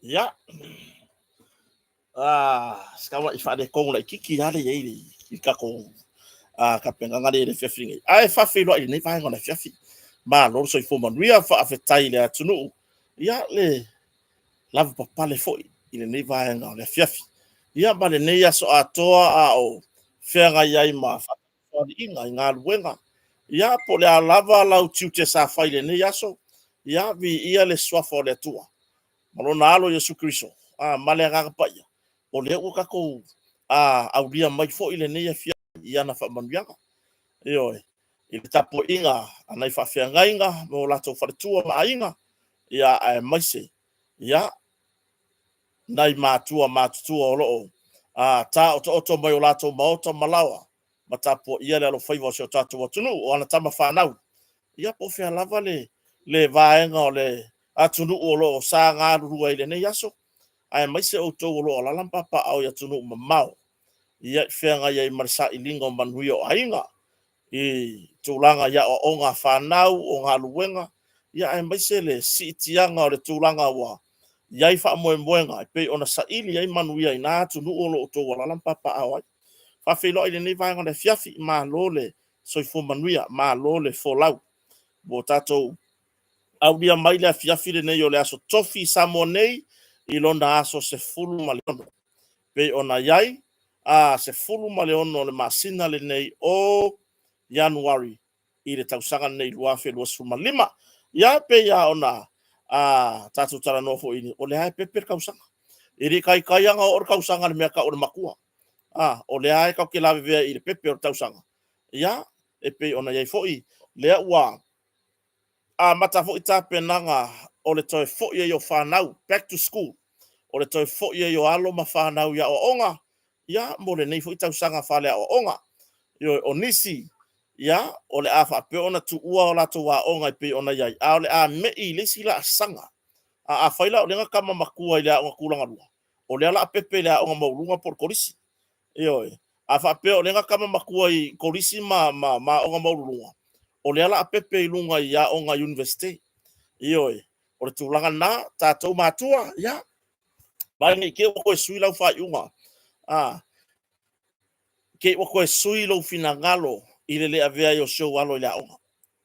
Ia, se i faaletonu laitiiti lava le i ai i le tatou tapenaga lea i le afiafi nei. Ae faafeiloai i lenei vaega o le afiafi. Malo le soifua manuia, faafetai i le atunuu, ia le lavapapale foi i lenei vaega o le afiafi. Ia ma lenei aso atoa a o feagai ai ma faafesualiiga i galuega. Ia po o le a lava lau tiute sa fai i lenei aso, ia viia le suafa o le Atua ma lona Alo Iesu Keriso ma le Agaga Paia, o lea ua tatou aulia mai foi lenei afiafi i ana faamanuiaga. Ioe, i le tapuaiga a nai faafeagaiga ma o latou faletua ma aiga, ia aemaise ia nai matua matutua o lo o taotooto mai o latou maota ma laoa ma tapuaia le alofaiva o si o tatou atunuu, o ana tama fanau. Ia po o fea lava le vaega o le atunuu o lo o sa galulue ai i lenei aso, aemaise outou o lo o alaala ma papaaao i atunuu mamao, ia, i feagai ai ma le sailiga o manuia o aiga, i tulaga i aoaoga a fanau, o galuega, aemaise le siitiaga o le tulaga ua i ai faamoemoega e pei ona saili ai manuia i na atunuu o lo o outou alaala ma papaaao ai. Faafeiloai i lenei vaega o le afiafi, malo le soifua manuia, malo le folau. Ua tatou aulia mai le afiafi lenei o le Aso Tofi i Samoa nei i lona aso 16, pei ona i ai 16 o le masina lenei o Ianuari i le tausaga lenei 2025. Ia, pei lava ona tatou talanoa foi, o lea lava e pepe le tausaga. E le taitai lava ona oo le tausaga i le mea e tau o le matua. O lea lava tatou te lavevea i le pepe o le tausaga. Ia, e pei ona i ai foi lea ua amata foi tapenaga o le toe foi ai o fanau, back to school, o le toe foi ai o alo ma fanau i aoaoga, ia, mo lenei foi tausaga faaleaoaoga. Ioe, o nisi, ia, o le a faapea ona tuua a latou aoga e pei ona i ai, a o le a mei i le isi laasaga. Afai la o lea na tama matua i le aoga tulagalua, o lea o le a pepe i le aoga maualuluga po o le kolisi. Ioe. A faapea o lea na tama matua i kolisi ma aoga maualuluga, o lea o le a pepe i luga i aoga Iunivesite. Ioe. O le tulaga lena, tatou matua, ia, vaai ne i te i ua toe sui lau faaiuga, te i ua toe sui lou finagalo i le le avea ai o si ou alo i le aoga.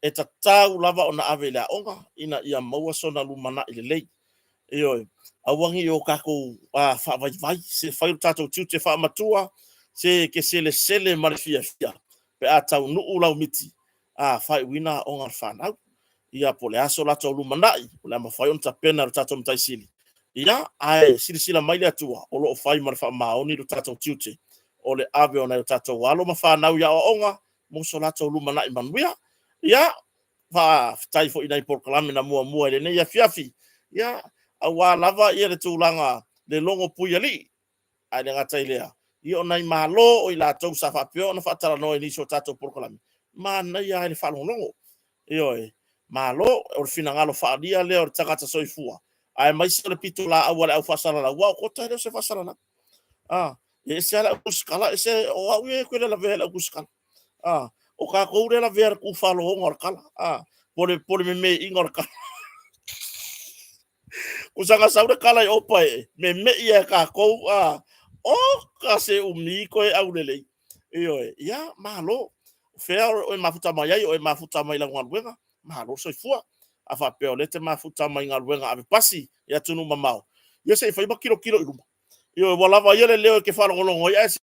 E tatau lava ona ave i le aoga ina ia maua sona lumanai lelei. Ioe, aua ne i o tatou faavaivai, se fai lo tatou tiute faamatua, se e te selesele ma le fiafia pe a taunuu lau miti, faaiuina aoga a le fanau. Ia po o le a so latou lumanai, o le a mafai ona tapena e le tatou Matai Sili. Ia, ae silasila mai le Atua o lo o fai ma le faamaoni lo tatou tiute o le ave o nai o tatou alo ma fanau i aoaoga mo so latou lumanai manuia. Ia, faafetai foi i nai polokalame na muamua i lenei afiafi, ia, aua lava le tulaga le logo puialii. Ae le gata i lea, ia o nai malo o i latou sa faapea ona faatalanoa i nisi o tatou polokalame, manaia lava i le faalogologo. Ioe, malo, o le finagalo faaalia lea o le tagata soifua, aemaise o le pitolaau a le au faasalalau, aua o Kota e le o se faasalalau. E ese lava le au tusitala ese, o au ia ou te le lavea i le au tusitala. O tatou lea e lavea i le tuufaloga o le tala, po o le memeiga o le tala. Tusa na sau le tala i o Paee, memei lava e tatou, oka se umi toe aulelei. Ioe, ia, malo. O fea o e mafuta mai ai? O e mafuta mai i lau galuega, malo le soifua. A faapea o lea e te mafuta mai i galuega ave pasi i atunuu mamao, ia se i fai ma tilotilo i luma. Ioe, ua lava ia le leo e te faalogologo ai, ae se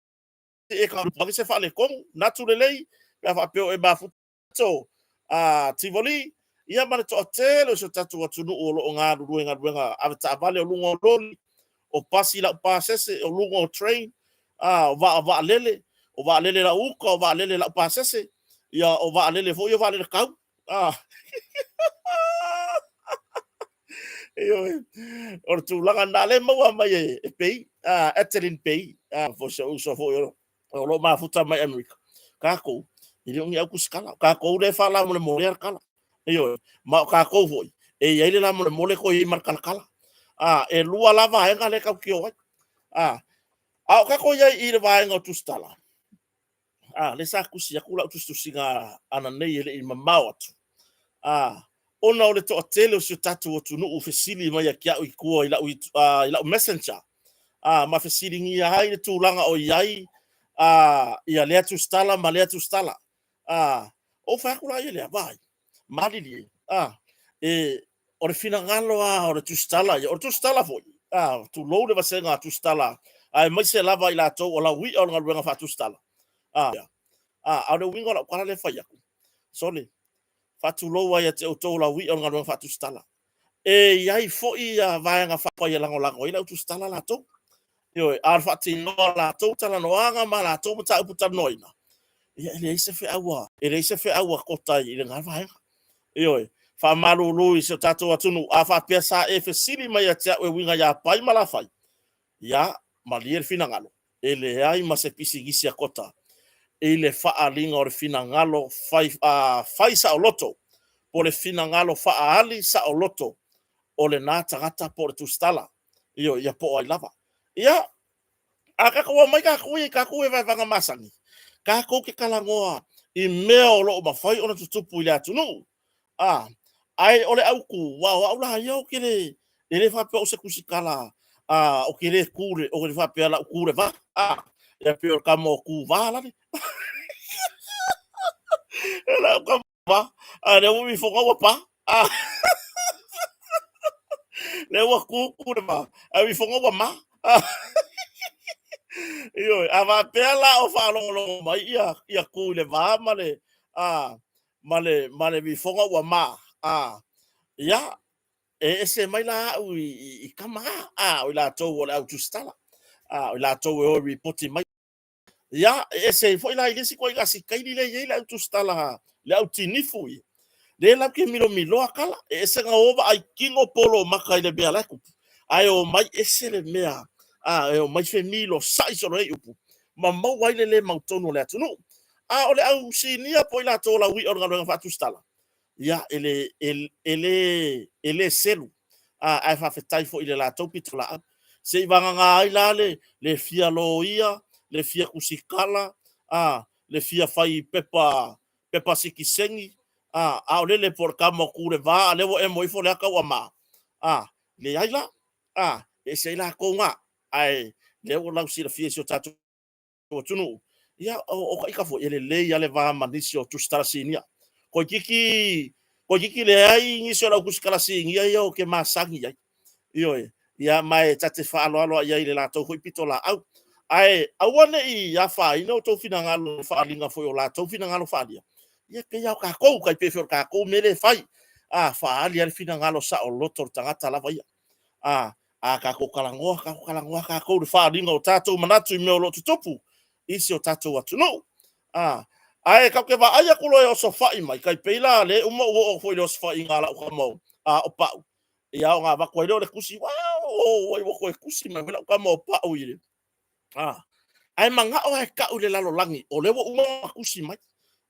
i e se faaletonu, manatu lelei pe a faapea o e mafuta Tivoli, ia ma le toatele o si o tatou atunuu o lo o galulue i galuega avetaavale, o luga o loli, o pasi laupasese, o luga o train, o vaalele, o vaalele lau uta, o vaalele laupasese, ia o vaalele foi ia o vaalele tau. Ioe, o le tulaga lena lea e maua mai e Pei, Adeline Pei, o si ou uso foi o lo o mafuta mai Amerika. Tatou, e le o ni au tusitala, o tatou lea e faalamolemolea le tala. Ioe, ma o tatou foi e i ai le lamolemole toe i ai ma le talatala. E lua la vaega lea tatou te o ai. A o tatou i ai i le vaega o tusitala, lea sa tusi atu lau tusitusiga ananei e le i mamao atu. Ona o le toatele o si o tatou atunuu fesili mai ia te au i tua i lau, i lau messenger, ma fesiligia ai le tulaga o i ai ia lea tusitala ma lea tusitala. Ou fai atu la ia lea, vaai, malilie, e, o le finagalo lava o le tusitala ia, o le tusitala foi, tulou le vasega tusitala, aemaise lava i latou o lauia o le galuega faatusitala. A o le uiga o lau tala lea e fai atu, sole, faatulou ai ia te outou o lauia o le galuega faatusitala. E i ai foi ia vaega faaupufai e lagolago ai le au tusitala latou. Ioe, a o le faatinoga o latou talanoaga ma latou mataupu talanoaina, ia e leai se feau a, e leai se feau a Kota i lena vaega. Ioe, faamalulu i si o tatou atunuu, a faapea sa e fesili mai ia te au e uiga ia Pai ma Lafai, ia, malie le finagalo, e leai ma se pisinisi a Kota i le faaaliga o le finagalo fai, fai saoloto, po o le finagalo faaali saoloto o lena tagata po o le tusitala. Ioe, ia po o ai lava. Ia, a tatou omai tatou ia i tatou ia vaevaega masani, tatou te talanoa i mea o lo o mafai ona tutupu i le atunuu. Ae o le autu, aua o au la ia ou te le, e le faapea o se tusitala ou te le tu, ou te faapea o le a ou tu i le va. Ia pei o le tama o Tuva lale. O lau tama va, a lea ua mifoga ua pa. Lea ua tu tu le va, ae mifoga ua ma. Ioe, a faapea la o faalogologo mai ia, ia tu i le va ma le, a, ma le, ma le mifoga ua ma, a, ia, e ese mai la au i, i, i tama a, o i latou o le au tusitala, a, o i latou e o e ripoti mai. Ia, e ese ai foi la i le isi ituaiga sikaili lea e i ai le au tusitala, le au tinifu ia, lea latou te milomiloa tala, e ese na o vaai tino polo maka i le mea la e tupu, ae omai ese le mea, a, e omai femilosai solo ai upu, ma maua ai le le mautonu o le atunuu. A o le au sinia po o i latou o lauia o le galuega faatusitala, ia, e le, e, e le, e le selu, a, ae faafetai foi i le latou pitolaau. Se i vagana ai la le, le fia loia, le fia tusitala, a, le fia fai pepa, pepa sitiseni, a, a o lele po o le tama o tu i le va, a lea ua emo ifo le ata ua ma, a, leai la, a, e ese ai latou na, ae lea ua lausilafia i si o tatou atunuu, ia, o ta ita foi, e lelei lava le va ma nisi o tusitala sinia. Toeitiiti, toeitiiti leai nisi o le au tusitala sinia ia ou te masani ai. Ioe, ia, ma e ta te faaaloalo i ai i le latou foi pitolaau. Ae aua ne i afaina outou finagalo i le faaaliga foi o latou finagalo faaalia. Ia, e pei lava o tatou, tai pei foi o le tatou mea lea e fai. A, faaali lava le finagalo saoloto o le tagata lava ia. A, a tatou talanoa, tatou talanoa tatou i le faaaliga o tatou manatu i mea o lo o tutupu i si o tatou atunuu. A, ae tatou te vaai atu loa e osofai mai, tai pei la lea uma ou oo foi i le osofaiga a lau tama o Pau, ia ona avatu ai lea o le tusi, ua, ua toe tusi mai foi lau tama o Pau i le, a, ae manao lava e tau i le lalolagi, o lea ua uma ona tusi mai.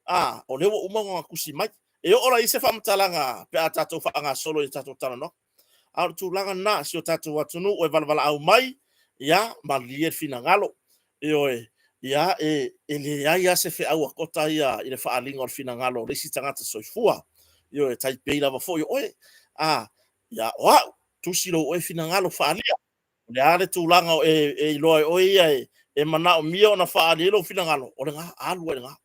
A, o lea ua uma ona tusi mai. E oo la i ai se faamatalaga pe a tatou faagasolo i a tatou talanoaga. A o le tulaga lena, si o tatou atunuu e valavalaau mai, ia, malie le finagalo. Ioe, ia, e, e leai lava se feau a Kota ia i le faaaliga o le finagalo o le isi tagata soifua. Ioe, tai pei lava foi o oe. A, ia, o au, tusi lou oe finagalo faaalia. O le a le tulaga o e, e iloa e oe ia e, e manaomia ona faaali ai lou finagalo, o lena, alu ai i lena.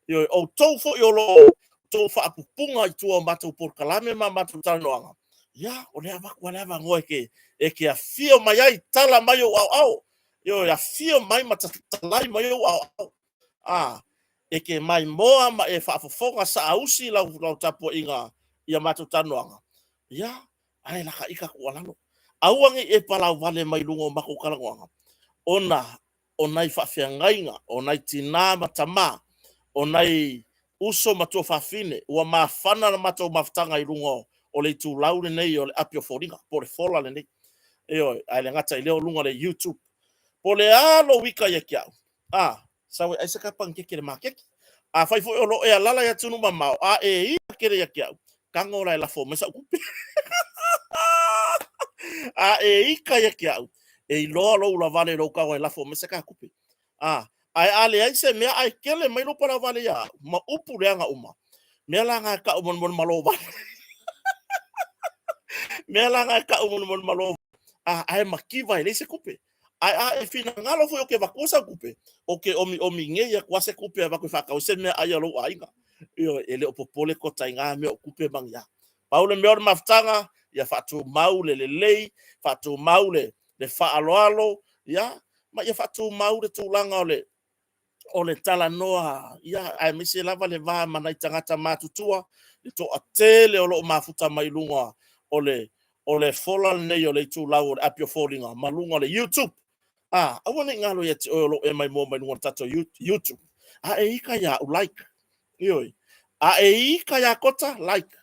Ioe, outou foi o lo o outou faapupuga i tua o matou polokalame ma matou talanoaga, ia, o lea avatu lava le avanoa e te, e te afio mai ai, tala mai ou aoao, ioe, afio mai ma talai mai ou aoao. A, e te maimoa ma e faafofoga saausi lau, lau tapuaiga i a matou talanoaga, ia, ae lakaika tuualalo. Aua ne i e palauvale mai luga o matou talanoaga, ona o nai faafeagaiga, o nai tinā ma tamā, o nai uso ma tuafafine, ua mafana le matou mafutaga i luga o le itulau lenei o le api o foliga, po o le fola lenei. Ioe, ae le gata i lea o luga o le YouTube. Po o le a lou ika ia te au, a, sau e ai se kapa panikeke i le maketi. Afai foi o lo o e alala i atunuu mamao, a e ika tele ia te au, tago la e lafo mai sau tupe. A e ika ia te au, e iloa lou ulavale i lou tago e lafo mai se ka tupe. A, ae a leai se mea ae kele mai lou palauvale ia au, ma upu leaga uma, mea la na e tau molemole malo vale. Mea la na e kau molemole malo, a ae mativa e leai se tupe. Ae a e finagalo foi o ke avatua sau tupe, o ke omiomi nei atu lava se tupe e avatu e faatau ai se meaai a lou aiga. Ioe, e le o popole kota i na mea o tupe ma ni a. Pau le mea o le mafutaga, ia faatumau le lelei, faatumau le faaaloalo, ia, ma ia faatumau le tulaga o le o le talanoa, ia, aemaise lava le va ma nai tagata matutua, le toatele o lo o mafuta mai luga o le o le fola lenei o le itulau o le api o foliga ma luga o le YouTube. A, aua ne i galo ia te oe o lo o e maimoa mai luga o le tatou YouTube. A e ika ia au, like. Ioe. A e ika ia Kota, like.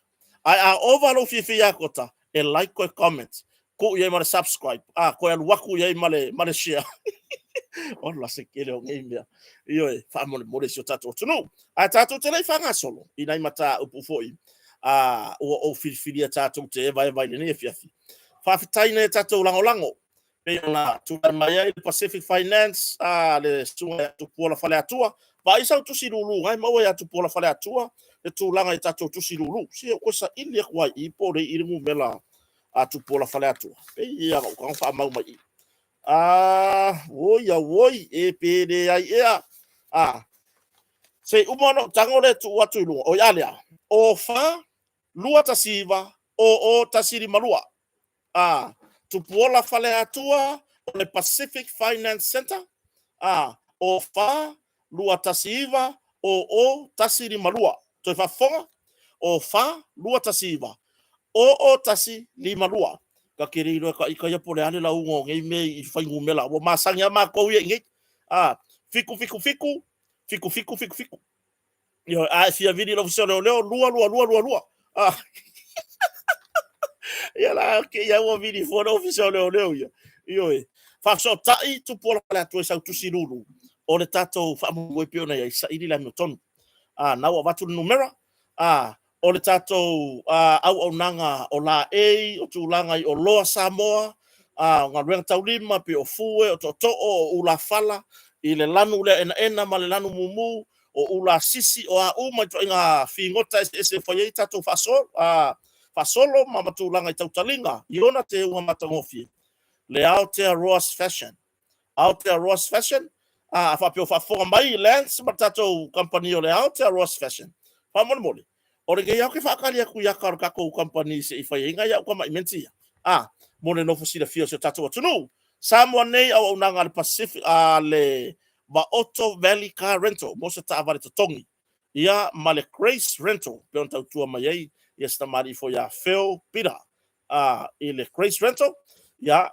Ae a ova lou fiafia ia Kota, e like koe comment. Tuu i ai ma le subscribe. A, koe alu aku i ai ma le, ma le share. Ola se kele o nei mea. Ioe, faamolemole si o tatou atunuu. Ae tatou te le i faagasolo i nai mataupu foi a ua ou filifilia tatou te evaeva i lenei afiafi. Faafetai nai a tatou lagolago pei ona tulai mai ai le Pacific Finance, a le susuga ia Tupuola Faleatua. Vaai sau tusi lulu na e maua ia Tupuola Faleatua le tulaga i tatou tusi lulu. Se ua toe saili atu ai i i po o le i le numera a Tupuola Faleatua. Pei ia na ou tago faamau mai i. A, oi auoi, e pe leai ea. A, se i uma ona ou tago lea e tuu atu i luga. Oi a lea, o 4 219 o o 152. A, Tupuola Faleatua o le Pacific Finance Centre, A, o 4 219 o o 152. Toe faafofoga, o 4 219 o o 152. Ta te le iloa e ta ita ia po o le a le lauga o nei mea i fuainumera. Ua masani lava matou ia i nei. A, 7 7 7 7 7 7 7. Ioe, a e fia vili i le Ofisa o Leoleo, 2 2 2 2 2. Ah. Ia la, ke ia ua vili fua le Ofisa o Leoleo ia. Ioe, faafesootai tupu ola le atu e sau tusi lulu o le tatou faamoemoe pei ona i ai, saili le amiotonu. Ah, na ua avatu le numera. Ah, o le tatou auaunaga o laei, o tulaga i oloa Samoa, o galuega taulima, pei o fue, o tootoo, o ulafala, i le lanu lea enaena ma le lanu mumu, o ulasisi, o a uma ituaiga figota eseese e fai ai tatou faasolo ma tulaga i tautaliga i ona teuga matagofie. Le Aotearoa's Fashion. Aotearoa's Fashion, a faapea o faafofoga mai Lance ma le tatou kamupani o le Aotearoa's Fashion, faamolemole, o lenei lava ou te faatali atu i ata o le tatou kamupani se i fai ai nai au tamai menti ia, a, mo le nofo silafia o si o tatou atunuu. Samoa nei, auaunaga a le Pacific, a le Vaoto Valley Car Rental mo se taavale totogi, ia, ma le Grace Rental, pei ona tautua mai ai ia si tamalii foi ia Phil Peter, a, i le Grace Rental, ia,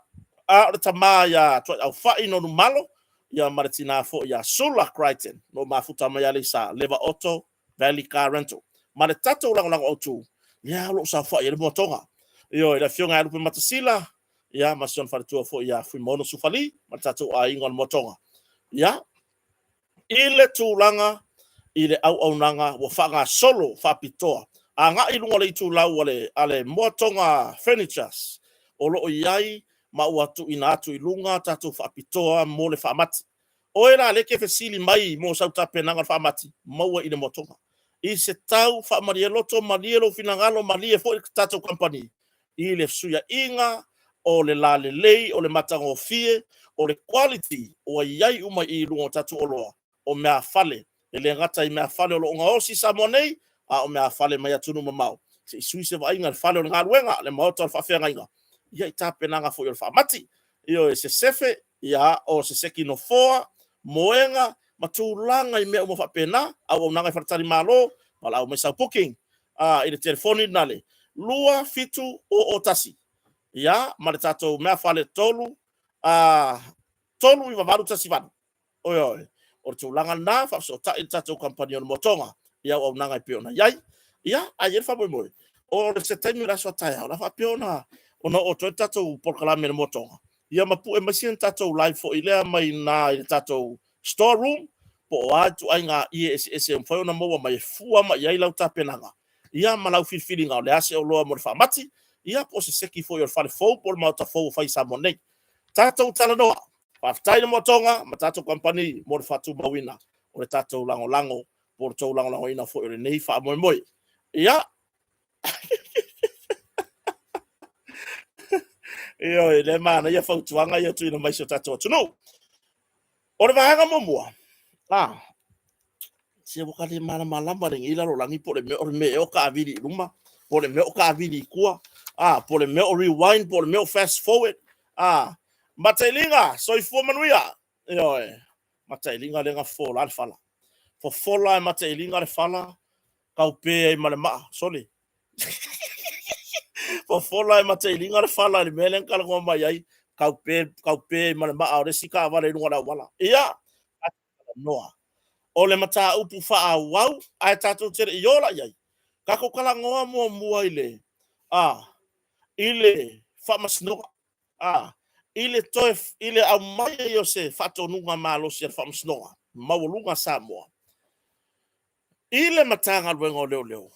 a o le tama ia Tuaiaufai Nonumalo, ia ma le tina foi ia Sula Crichton, no mafuta mai Aleisa, Leva Auto Valley Car Rental. Ma le tatou lagolago autu, ia o lo o saofai ai le Moatoga. Ioe, le afioga ia Lupe Matasila, ia ma si ona faletua foi ia Fuimaono Sufali, ma le tatou aiga o le Moatoga. Ia, i le tulaga i le auaunaga ua faagasolo faapitoa agai i luga o le itulau a le Moatoga Furnitures o lo o i ai ma ua tuuina atu i luga tatou faapitoa mo le faamati. Oe la lea e te fesili mai mo sau tapenaga o le faamati, maua i le Moatoga. I se tau faamalie loto, malie lou finagalo, malie foi le tatou kamupani i le fesuiaiga o le lalelei, o le matagofie, o le quality ua i ai uma i i luga o tatou oloa, o meaafale. E le gata i meaafale o lo o gaosi i Samoa nei, a o meaafale mai atunuu mamao. Se i sui se vaaiga i le fale o le galuega, le maota o le faafeagaiga, ia i tapenaga foi o le faamati. Ioe, se sefe, ia, o se seki nofoa, moega, ma tulaga i mea uma faapena, auaunaga i faletalimalo, valaau mai sau booking, i le telefoni lena le 2701, ia, ma le tatou meafale 3 39818. Oi oi, o le tulaga lena, faafesootai le tatou kamupani o le Moatoga i auaunaga e pei ona i ai. Ia, ae i ai le faamoemoe, o se taimi o le aso a taeao, o le a faapea ona oo atu ai le tatou polokalame i le Moatoga, ia ma pue mai si tatou live foi lea mai na i le tatou store room, po o a ituaiga ie eseese e mafai ona maua mai e fua mai i ai lau tapenaga, ia ma lau filifiliga o le a se oloa mo le faamati, ia po o se seki foi o le fale fou po o le maota fou o fai i Samoa nei. Tatou talanoa. Faafetai le Moatoga ma tatou kamupani mo le faatumauina o le tatou lagolago po o le tou lagolagoina foi o lenei faamoemoe. Ia. Ioe, le manaia fautuaga ia tuuina mai si o tatou atunuu. O le vaega muamua, a, se ua ka le malamalama lenei lalolagi po o le mea o le mea ea o taavili i luma, po o le mea o taavili i tua, a, po o le mea o rewind, po o le mea o fast forward, a, Matailiga, soifua manuia. Ioe, Matailiga lea na fofola le fala. Fofola e Matailiga le fala, taupe ai ma le maa, sole. Fofola e Matailiga le fala i le mea lea na talanoa mai ai, taupe, taupe ai ma le maa o le isi taavale i luga o le auala. Ia, talanoa. O le mataupu faaauau, ae tatou te le i o la i ai, tatou talanoa muamua i le, a, i le faamasinoga. A, i le toe, i le aumai ai o se faatonuga malosi a le Faamasinoga Maualuga a Samoa i le Matagaluega o Leoleo,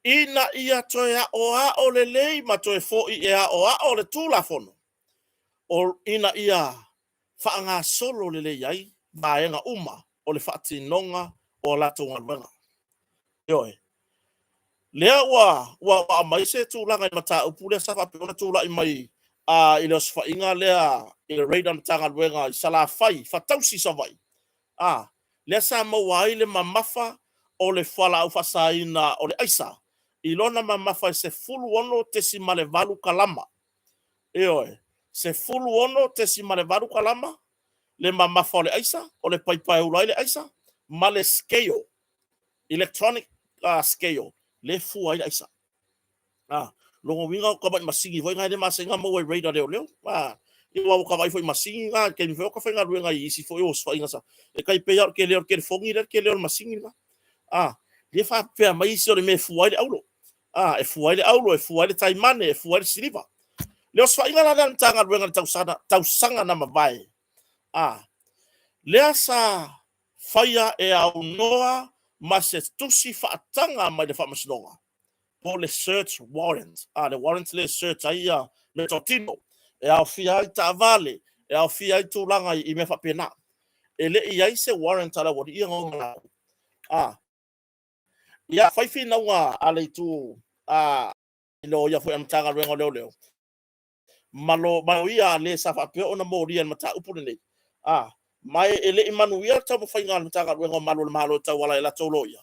ina ia toe aoao lelei ma toe foi e aoao le Tulafono, o, ina ia faagasolo lelei ai vaega uma o le faatinoga o a latou galuega. Ioe. Lea ua ua aumai se tulaga i mataupu lea sa faapea ona tulai mai a i le osofaiga lea i le raid a le Matagaluega i Salafai, Fatausi Savaii, a lea sa maua ai le mamafa o le fualaau faasaina o le aisa i lona mamafa e 16.8 kalama. Ioe, 16.8 kalama le mamafa o le aisa, o le paipa e ula ai le aisa, ma le scale, electronic scale, lea e fua ai le aisa. Lona uiga o tamai masini foi na e le masani ona maua i raid a leoleo. Ia aua ua ta vaai foi i masini na, i le taimi foi o ta faigaluega i isi foi osofaiga sa, e tai pei lava o le tele o le telefoni lea le tele o le masini lena. Lea faapea mai isi o le mea e fua ai le auro. E fua ai le auro, e fua ai le taimane, e fua ai le siliva. Le osofaiga la lea a le Matagaluega i le tausaga, tausaga na mavae, lea sa faia e aunoa ma se tusi faataga mai le Faamasinoga, po o le search warrant. A, le warrant lea e search ai ia meatotino, e aofia ai taavale, e aofia ai tulaga i mea faapena. E le i i ai se warrant a le aualii ia na o ma latou. A, ia fai finauga a le itu a i loia foi a le Matagaluega o Leoleo, ma lo ma loia a le sa faapea ona molia i le mataupu lenei. A, ma e le i manuia le taumafaiga a le Matagaluega o Malu o le Malo e tauala i latou loia,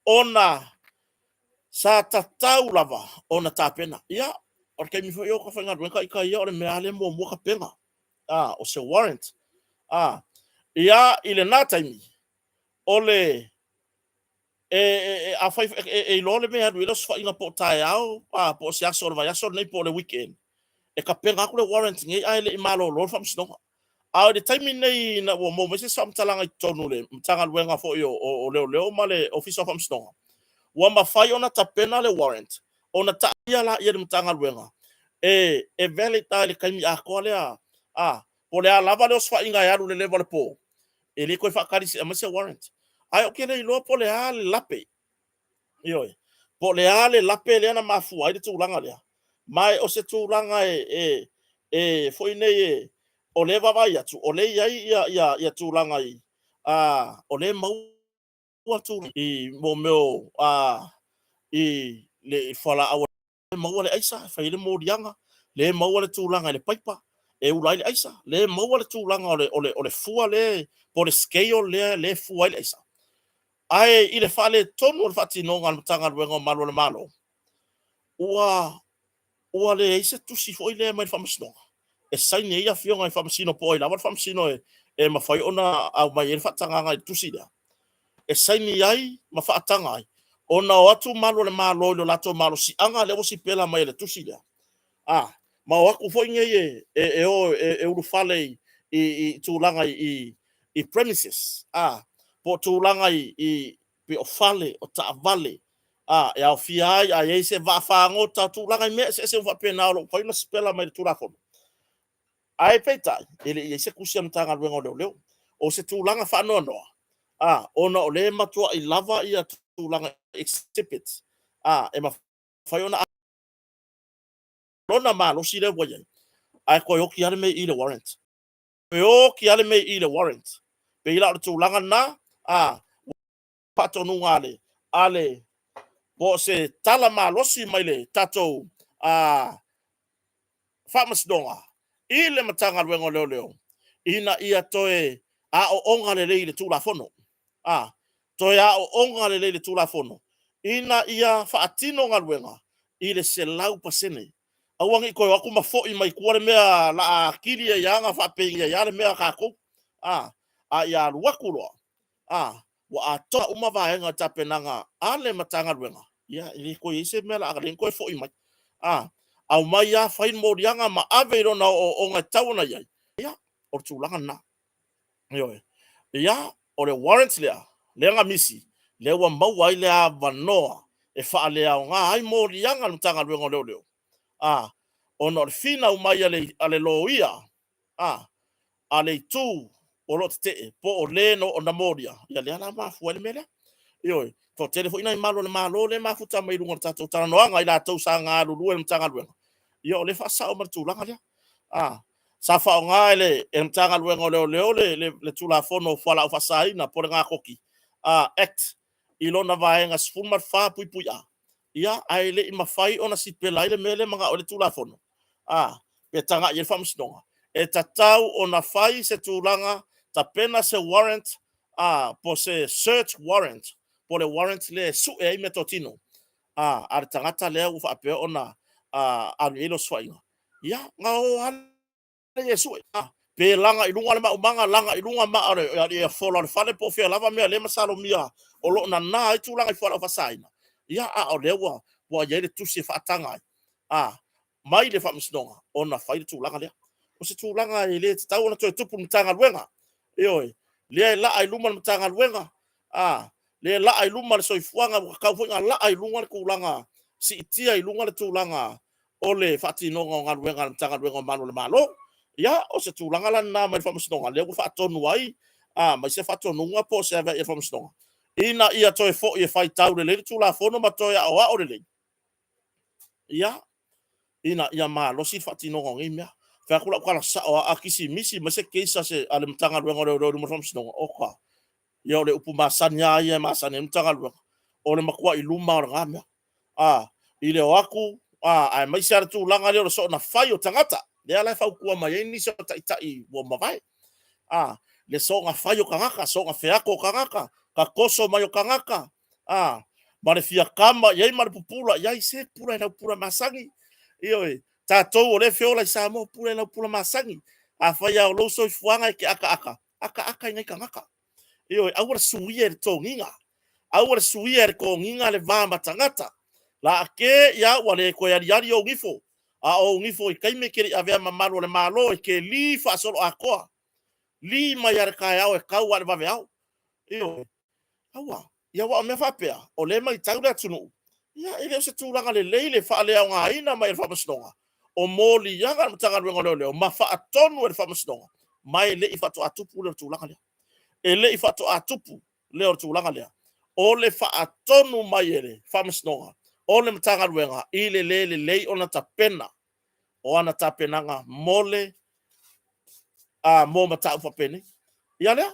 ona sa tatau lava ona tapena. Ia, o le taimi foi o ta faigaluega ita ia o le mea lava lea e muamua tapena, a, o se warrant. A, ia, i lena taimi, o le e, afai e iloa le mea e alu i ai le osofaiga po o taeao, po o se aso o le vaiaso lenei po o le weekend, e tapena atu le warrant nei ae le i malolo le faamasinoga. A o le taimi lenei ina ua maua mai se isi faamatalaga i totonu o le Matagaluega foi o Leoleo ma le Ofisa o Faamasinoga, ua mafai ona tapena le warrant ona taatia laia i le Matagaluega e valid lava i le taimi atoa lea, a, po o le a lava le osofaiga e alu i le leva o le po, e le toe faatali se i aumai se warrant. Ae ou te le iloa po o le a le lape, ioe, po o le a le lape lea na mafua ai le tulaga lea. Ma o se tulaga e foi nei e, o lea e vaavaai atu, o lea e i ai ia tulaga i, o lea e maua tulaga i mea o, i le fualaau e maua le aisa e fai ai le moliaga, lea e maua le tulaga i le paipa e ula ai le aisa, lea e maua le tulaga o le, o le, o le fua lea, po o le scale lea, lea e fua ai le aisa. Ae i le faaletonu o le faatinoga a le Matagaluega o Malu o le Malo, ua leai se tusi foi lea mai le Faamasinoga e saini ai afioga i Faamasino po o ai lava le Faamasino e mafai ona aumai ai le faatagaga i le tusi lea, e saini ai ma faataga ai ona o atu malu o le Malo i lo latou malosiaga lea ua sipela mai e le tusi lea. A, ma o atu foi nei e o e ulufale i tulaga i premises, a, po o tulaga i pei o fale, o taavale, a, e aofia ai, a i ai se vaa fagota, tulaga i mea eseese uma faapena o lo o mafai ona sipela mai i le Tulafono. Ae peitai, e le i i ai se tusi a le Matagaluega o Leoleo. O se tulaga faanoanoa, a, ona o lea e matuai lava ia tulaga exhibits, a, e mafai ona lona malosi lea ua i ai, ae toe oti lava le mea i le warrant. Toe oti lava le mea i le warrant. Pei la o le tulaga lena, a, faatonuga a le, a le, po o se tala malosi mai le tatou, a, Faamasinoga i le Matagaluega o Leoleo ina ia toe aooga lelei i le Tulafono. A, toe aooga lelei i le Tulafono ina ia faatino galuega i le 100%. Aua ne i toe o atu ma foi mai tua le mea la atili ai lava ona faapei ai lava le mea a tatou. A, a ia alu atu loa, a, ua atoa uma vaega o tapenaga a le Matagaluega, ia e le toe i ai se mea o le a toe foi mai. A, aumai lava fai le moliaga ma ave i lona ooooga e tatau ona i ai, ia, o le tulaga lena. Ioe. Ia, o le warrant lea, lea na misi, lea ua maua ai le avanoa e faaleaoga ai moliaga a le Matagaluega o Leoleo, a, ona o le finau mai a le loia, a, a le itu o lo o tetee po o le na molia, ia lea la mafua ai le mea lea. Ioe, toatele foi nai malu o le Malo lea e mafuta mai i luga o le tatou talanoaga, i latou sa galulue i le Matagaluega, ia o lea e faasao ma le tulaga lea. A, sa faaaoga e le Matagaluega o Leoleo le Tulafono o Fualaau Faasaina po o le Ganototi Act i lona Vaega 14(A), ia, ae le i mafai ona sipela ai le mea lea e manao ai le Tulafono, a, pe tagai i ai le Faamasinoga, e tatau ona fai se tulaga, tapena se warrant, a, po o se search warrant, po o le warrant lea e sue ai meatotino a le tagata lea ua faapea ona alu i ai le osofaiga, ia, ona o lava lea e sue. Pe laga i luga le maumaga, laga i luga maa o le fola o le fale, po o fea lava mea o lea e masalomia o lo o nana ai tulaga i fualaau faasaina, ia, a o lea ua i ai le tusi e faataga ai, a, mai le Faamasinoga ona fai le tulaga lea. O se tulaga e le tatau ona toe tupu i le Matagaluega. Ioe, lea e laa i luma le Matagaluega, a, lea e laa i luma le soifuaga, ua tatau foi ona laa i luga le tulaga, siitia i luga le tulaga o le faatinoga o galuega a le Matagaluega o Malu o le Malo. Ia, o se tulaga la lena mai le Faamasinoga, lea ua faatonu ai mai se faatonuga po o se aveai a le Faamasinoga, ina ia toe foi e faitau lelei le Tulafono ma toe aoao lelei, ia, ina ia malosi le faatinoga o nei mea. Fai atu lau tala sao lava, a kisimisi mai se case a le Matagaluega o Leoleo i luma o le Faamasinoga, oka, ia o le upu masani lava ia e masani ai le Matagaluega, o le matuai luma lava o lena mea. A, i le o atu, a, aemaise lava le tulaga lea o le soona fai o tagata, lea la e fautua mai ai nisi o taitai ua mavae. A, le soona fai o tagata, soona feato o tagata, tatoso mai o tagata, a, ma le fia kama i ai ma le pupula i ai, se pula i lau pula masani. Ioe, tatou o lea e feola i Samoa, pula i lau pula masani. Afai lava o lou soifuaga e te akaaka, akaaka i nai tagata. Ioe, aua le suia e le toniga. Aua le suia e le toniga le va ma tagata. La ake ia ua le toe aliali ou nifo, a o ou nifo i taimi e te le i avea ma malu o le Malo e te li faasoloatoa. Li mai lava i le taeao e tau lava i le vaveao. Ioe, aua. Ia aua o mea faapea, o lea e matau le atunuu, ia e le o se tulaga lelei le faaleaogaina mai e le Faamasinoga o moliaga a le Matagaluega o Leoleo ma faatonu e le Faamasinoga, ma e le i faatoa tupu lea o le tulaga lea. E le i faatoa tupu lea o le tulaga lea, o le faatonu mai e le Faamasinoga o le Matagaluega i le le lelei ona tapena o ana tapenaga mo le mo mataupu faapenei. Ia lea,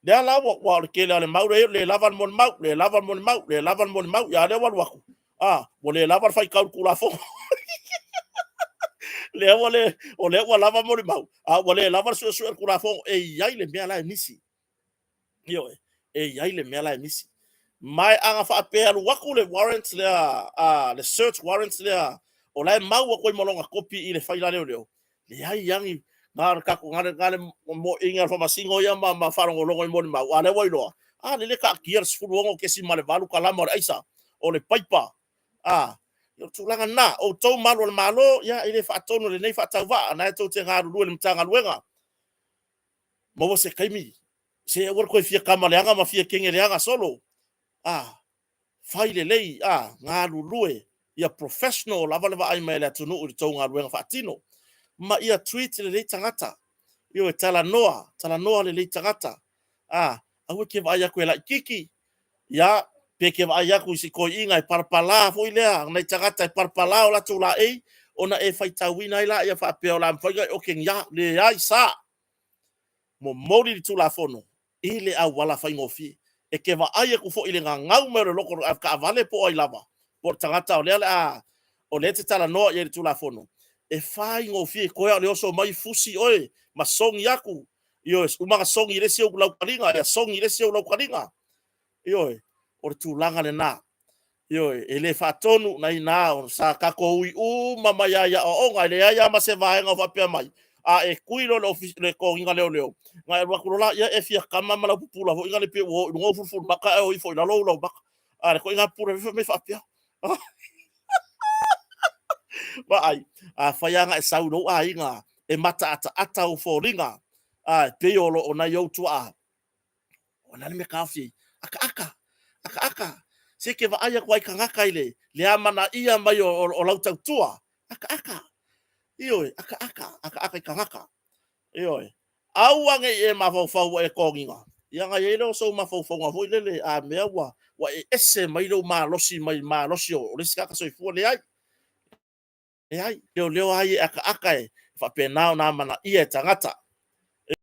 lea la ua o le tele o le mau lea, le lava le molimau, le lava le molimau, le lava le molimau. Ia lea ua alu atu, a, ua le lava le faitau i le Tulafono. Lea ua le, o lea ua lava molimau, a ua le lava le suesue o le Tulafono. E i ai le mea la e misi. Ioe, e i ai le mea la e misi. Ma e ana faapea e alu atu le warrant lea, le search warrant lea, o la e mau atu ai ma lona kopi i le faila leoleo, leai lava ni, na o le tatou, na o le moeina o le faamasino ia ma faalogologo i molimau, a o lea ua iloa, a lele e taatia le 16.8 kalama o le aisa, o le paipa, a, o le tulaga lena. O outou malu o le Malo, ia e le faatonu e lenei faatauvaa, o lena tou te galulue i le Matagaluega. Maua se taimi, se aua le toe fia tama leaga ma fia teine leaga solo. A, fai lelei, a, galulue, ia professional lava le vaai mai a le atunuu i le tou galuega faatino. Ma ia treat lelei tagata. Ioe, talanoa, talanoa lelei tagata. A, aua e te vaai atu e laitiiti, ia, pe te vaai atu i si toeaina e palapala foi lea, nai tagata e palapala o latou laei, ona e faitauina ai lea faapea o le a mafai ona e otegia. Leai sa, momoli le Tulafono i le auala faigofie. E te vaai atu foi i le gagau mai o le loto o le avetaavale po o ai lava, po o le tagata o lea o le a, o lea e te talanoa i ai i le Tulafono. E faigofie koe a o le oso mai fusi oe ma sogi aku. Ioe, uma na sogi i le isi ou laukaliga, ia sogi i le isi ou laukaliga. Ioe, o le tulaga lena. Ioe, e le faatonu na ina o sa tatou ui uma mai lava i aoaoga, e leai lava ma se vaega o faapea mai, a e tui loa i le toniga leoleo, na e alu atu loa lea e fia tama ma lau pupula foi lea pei ua o i luga ou fulufulumata ae o ifo i lalo ou laumata. A le ituaiga pupula foi fai mai faapea. Vaai, afai lava na e sau i lou aiga e mataataata ou foliga, a e pei o lo o nai ou tuaa, o le a le mea e taofi ai? Akaaka, akaaka. Se e te vaai atu ai i tagata i le amanaia mai o lau tautua, akaaka. Ioe, akaaka, akaaka i tagata. Ioe. Aua ne i e mafaufau ua e toniga, ia ona i ai lea o sou mafaufauga foi lele, a mea ua e ese mai lou malosi mai le malosi o le isi tagata soifua. Leai, leai. Leoleo lava ia e akaaka e faapena ona amanaia e tagata. E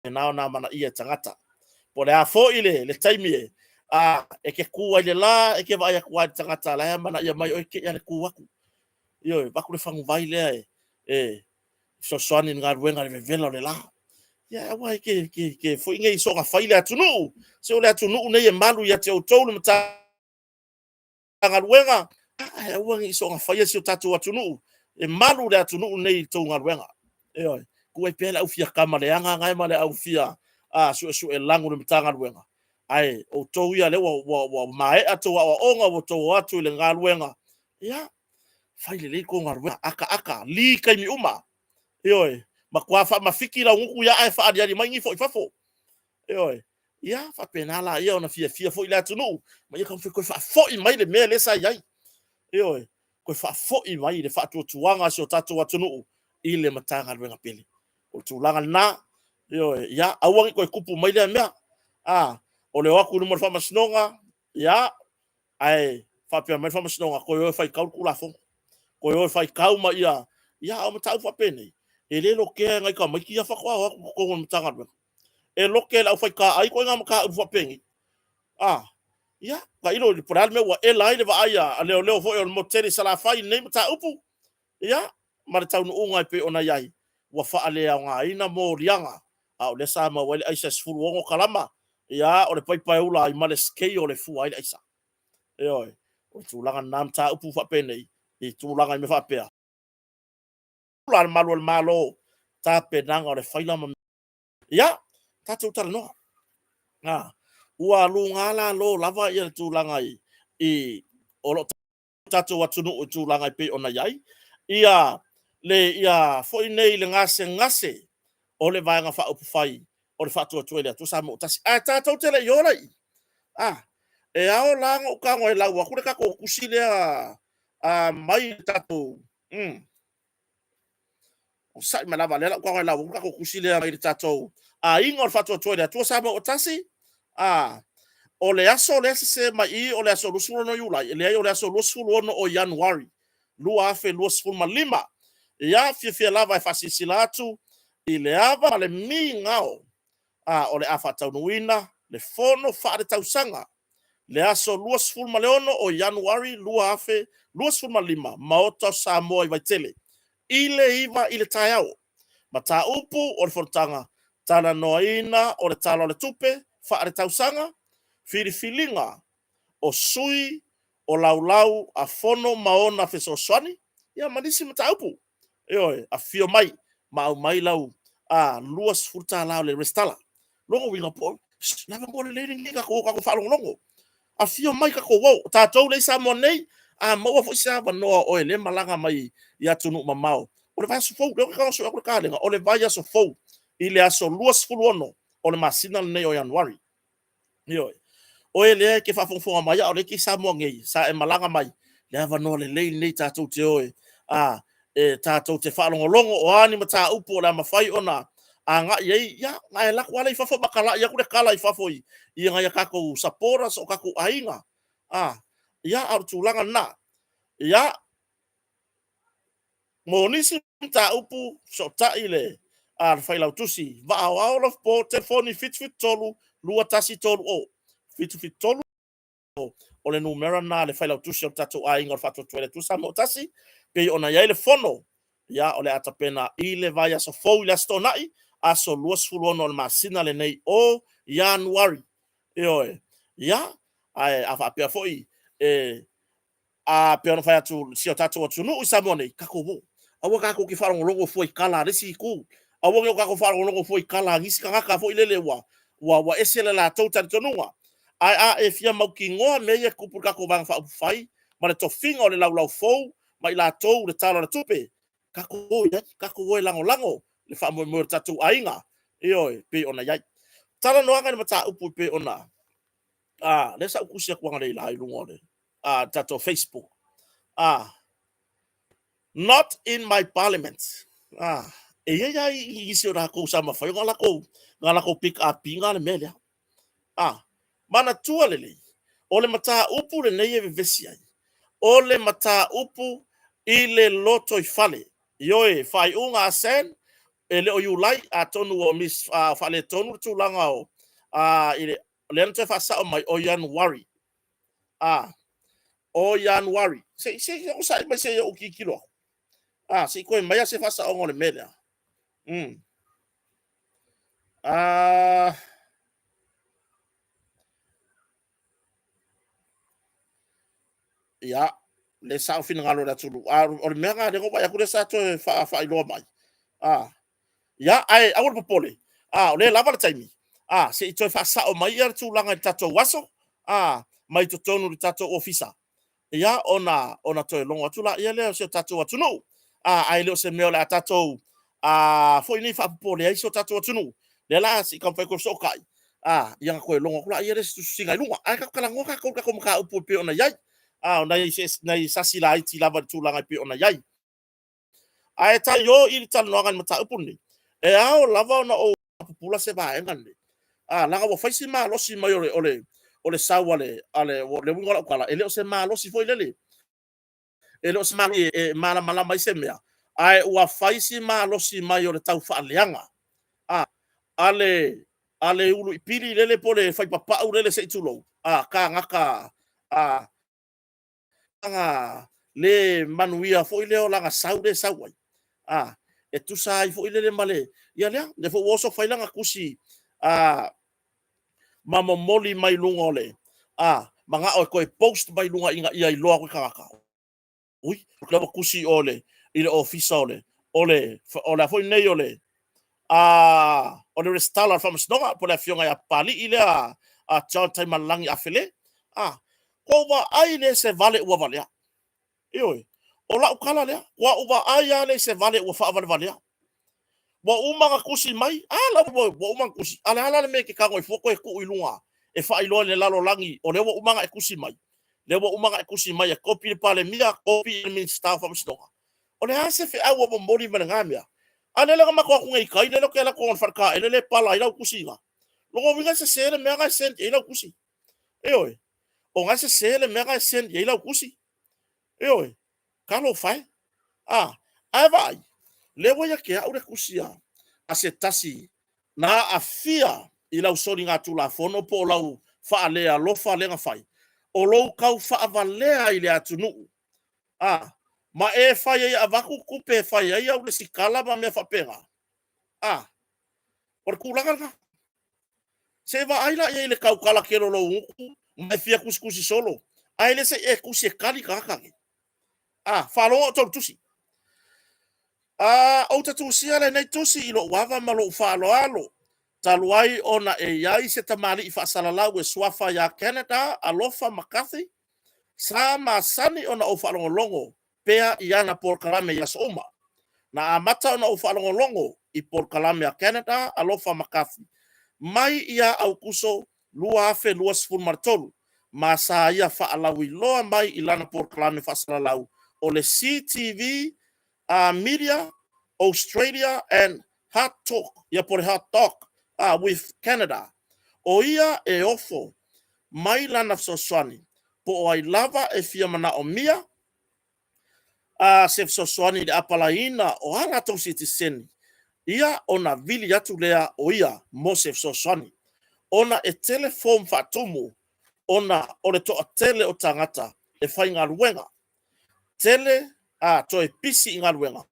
faapena ona amanaia e tagata. Po o le a foi le taimi e, a, e te tu ai i le la, e te vaai atu lava i le tagata la e amanaia mai oe, te i lava le tu atu. Ioe, avatu le faguvai lea e fesoasoani i le galuega i le vevela o le la. Ia aua e te, te, te foi nei soona fai le atunuu. Se o le atunuu nei e malu ia te outou le Matagaluega, ae aua ne i soona faia si o tatou atunuu, e malu le atunuu lenei i le tou galuega. Ioe, tuu ai pea le au fia tama leaga na ma le au fia suesue lanu i le Matagaluega, ae outou ia lea ua maea tou aoaoga, ua outou o atu i le galuega, ia, fai lelei le tou galuega, akaaka, li taimi uma. Ioe, matua faamafiki lau gutu ia ae faaaliali mai nifo i fafo. Ioe, ia faapena laia ona fiafia foi le atunuu, ma ia taumafai toe faafoi mai le mea lea sa i ai. Ioe, toe faafoi mai le faatuatuaga a si o tatou atunuu i le Matagaluega pele. O le tulaga lena, ioe, ia aua ne i toe tupu mai lea mea. A, o le o atu i luma o le faamasinoga, ia, ae faapea mai le faamasinoga, toe o e faitau le Tulafono, toe o e faitau ma ia, ia a o mataupu faapenei, e le lotea e nai tamaiti ia faatoa o atu i totonu o le Matagaluega. E lote e le aufaitaai ituaiga mataupu faapenei. A, ia, tailo po o le a le mea ua ela ai le vaai a leoleo foi o le motu tele i Salafai i lenei mataupu, ia, ma le taunuuga e pei ona i ai, ua faaleaogaina moliaga, a o lea sa maua ai le aisa e 16 kalama, ia, o le paipa e ula ai ma le scale e fua ai le aisa. Ioe, o le tulaga lena mataupu faapenei, i tulaga i mea faapea. Pula le malu o le Malo, tapenaga o le faila ma ia, tatou talanoa. Na, ua luga lalo lava ia le tulaga i o lo tatou atunuu i tulaga e pei ona i ai ia le ia foi nei le gasegase o le Vaega Faaupufai o le Faatuatua i le Atua Samoa ua Tasi. Ae tatou te le i ola i a e ao la ona ou tago e lau atu le tatou tusi lea a mai le tatou Onosai mai lava, lea la ou tago e lau atu le tatou tusi lea mai le tatou Aiga o le Faatuatua i le Atua Samoa ua Tasi. A, o le aso lea sese mai i o le aso 26 Iulai, e leai o le aso 26 o Ianuari 2025. Ia, fiafia lava e faasilasila atu i le ava ma le migao a o le a faataunuuina le fono faaletausaga le aso 26 o Ianuari 2025, Maota o Samoa i Vaitele, i le 9 i le taeao. Mataupu o le fonotaga, talanoaina o le Tala o le Tupe faaletausaga, filifiliga o sui o laulau a Fono ma ona fesoasoani, ia ma nisi mataupu. Ioe, afifio mai ma aumai lau $20 o le resitala. Lona uiga po o le avanoa lelei lenei tatou o tatou faalogologo. Afio mai tatou o, o tatou lea i Samoa nei, a maua foi se avanoa o oe lea e malaga mai i atunuu mamao, o le vaiaso fou, lea ou te tago e sue atu le kalena, o le vaiaso fou i le aso 26 o le masina lenei o Ianuari. Ioe. Oe lea e te faafogafoga mai a o lea e te i Samoa nei, sa e malaga mai, le avanoa lelei lenei tatou te o e, a, e tatou te faalogologo o a ni mataupu o le a mafai ona agai ai, ia, na e alu atu lava lea i fafo ma talai atu le tala i fafo i nai a tatou supporters o tatou aiga. A, ia, a o le tulaga lena. Ia, mo nisi mataupu, fesootai le a le Failautusi Vaa Aoao Lofipo, telefoni 773 2130. 773 o le numera lena a le Failautusi o le tatou Aiga o le Faatuatua i le Atua Samoa ua Tasi, pei ona i ai le fono. Ia, o le a tapena i le vaiaso fou i le Aso Toonai, aso 26 o le masina lenei o Ianuari. Ioe. Ia, ae a faapea foi e a pei ona fai atu si o tatou atunuu i Samoa nei, tatou o. Aua tatou te faalogologo fua i tala a le isi itu. Aua ne i o tatou faalogologo fua i tala a nisi tagata foi lele ua ese le latou talitonuga. Ae a e fia mautinoa mea ia e tutupu i le tatou Vaega Faaupufai ma le tofiga o le Laulaufou ma i latou i le Tala o le Tupe, tatou o i ai, tatou o e lagolago le faamoemoe o le tatou aiga, ioe, e pei ona i ai. Talanoaga i le mataupu e pei ona lea sa ou tusi atu analeila i luga o le tatou Facebook. Not in my parliament. E i ai lava nisi o latou sa mafai ona latou pick up ina le mea lea. Manatua lelei, o le mataupu lenei e vevesi ai, o le mataupu i le lotoifale. Ioe, faaiuga a Sen, e le o Iulai, atonu ua mis, faaletonu le tulaga o, i le, lea na toe faasao mai, o Ianuari. O Ianuari. Se i onosai mai se i ou tilotilo atu. Se i toe aumai lava se faasaoga o le mea lea. Ia, lea e sao finagalo o le atunuu. A o le mea lena lea na ou vaai atu lea sa toe faailoa mai. Ia, ae aua le popole, o lea e lava le taimi, se i toe faasao mai le tulaga i le tatou aso, mai totonu i le tatou ofisa, ia, ona toe logo atu laia lea o si o tatou atunuu. Ae le o se mea o le a tatou foi nei faapopole ai si o tatou atunuu, lea la se i taumafai atu e fesootai, ia ona toe logo atu laia lea o se tusitusiga i luga. Ae tatou talanoa tatou i le tatou mataupu e pei ona i ai. O nai sasi laiti lava i le tulaga e pei ona i ai. Ae tailo i le talanoaga i le mataupu lenei, e ao lava ona ou faapupula se vaega lenei, leaga ua fai si malosi mai o le sau a le... O le uiga o lau tala, e le o se malosi foi lele, e le o se malosi e malamalama ai se mea, ae ua fai si malosi mai o le taufaaleaga a le uluipili lele po o le faipapau lele se i tulou, tagata le manuia foi lea o lana sau lea e sau ai, e tusa ai foi lele ma le... Ia lea, lea foi ua oso fai lana tusi ma momoli mai luga o le manao e toe post mai luga ina ia iloa atu e tagata. Ui, o lea ua tusi o le i le ofisa o le o le o le a foi nei o le o le resitala o le faamasinoga po o le afioga ia Papalii lea a John Taimalelagi Afele. Ua ou vaai lea i se vale ua valea. Ioe, o lau tala lea, ua ou vaai lava lea i se vale ua faavalevalea. Ua uma ona tusi mai, a la ua uma ona tusi. A o le a la le mea e te tago ai fua toe tuu i luga e faailoa i le lalolagi o lea ua uma ona e tusi mai? Lea ua uma ona e tusi mai e kopi le Palemia, kopi le Minisita o Faamasinoga. O le a se feau ua momoli mai lena mea? A lea la na matou o atu nei i tai, lea ou te alu atu i le faletaele lea e pala ai lau tusi i ina. Lona uiga e sese le mea na e send i ai lau tusi. Ioe. O na e sese le mea na e send i ai lau tusi. Ioe. Talofa e. A, ae vaai, lea ua ia te au le tusi a se tasi na aafia i lau soligatulafono po o lau faalealofa lea na fai, o lou tau faavalea i le atunuu, a, ma e fai ai e avatu tupe e fai ai au lesitala ma mea faapena. A, o le tulaga lena. Se i vaai la i ai i le tautala tele o lou gutu ma e fia tusitusi solo, ae le se i e tusi e tali tagata nei. A, faalogo outou i le tusi. A, ou te tusia lenei tusi i lou ava ma lou faaaloalo, talu ai ona e i ai se tamalii faasalalau e suafa ia Canada Alofa McCarthy, sa masani ona ou faalogologo pea i ana polokalame i aso uma. Na amata ona ou faalogologo i polokalame a Canada Alofa McCarthy mai ia Aukuso 2023, ma sa ia faalauiloa mai i lana polokalame faasalalau o le CTV Media Australia and Hard Talk, ia po o le Hot Talk with Canada. O ia e ofo mai lana fesoasoani po o ai lava e fia manaomia a se fesoasoani i le apalaiina o a latou sitiseni, ia ona vili atu lea o ia mo se fesoasoani. Ona e tele form faatumu ona o le toatele o tagata e faigaluega. Tele a toe pisi i galuega,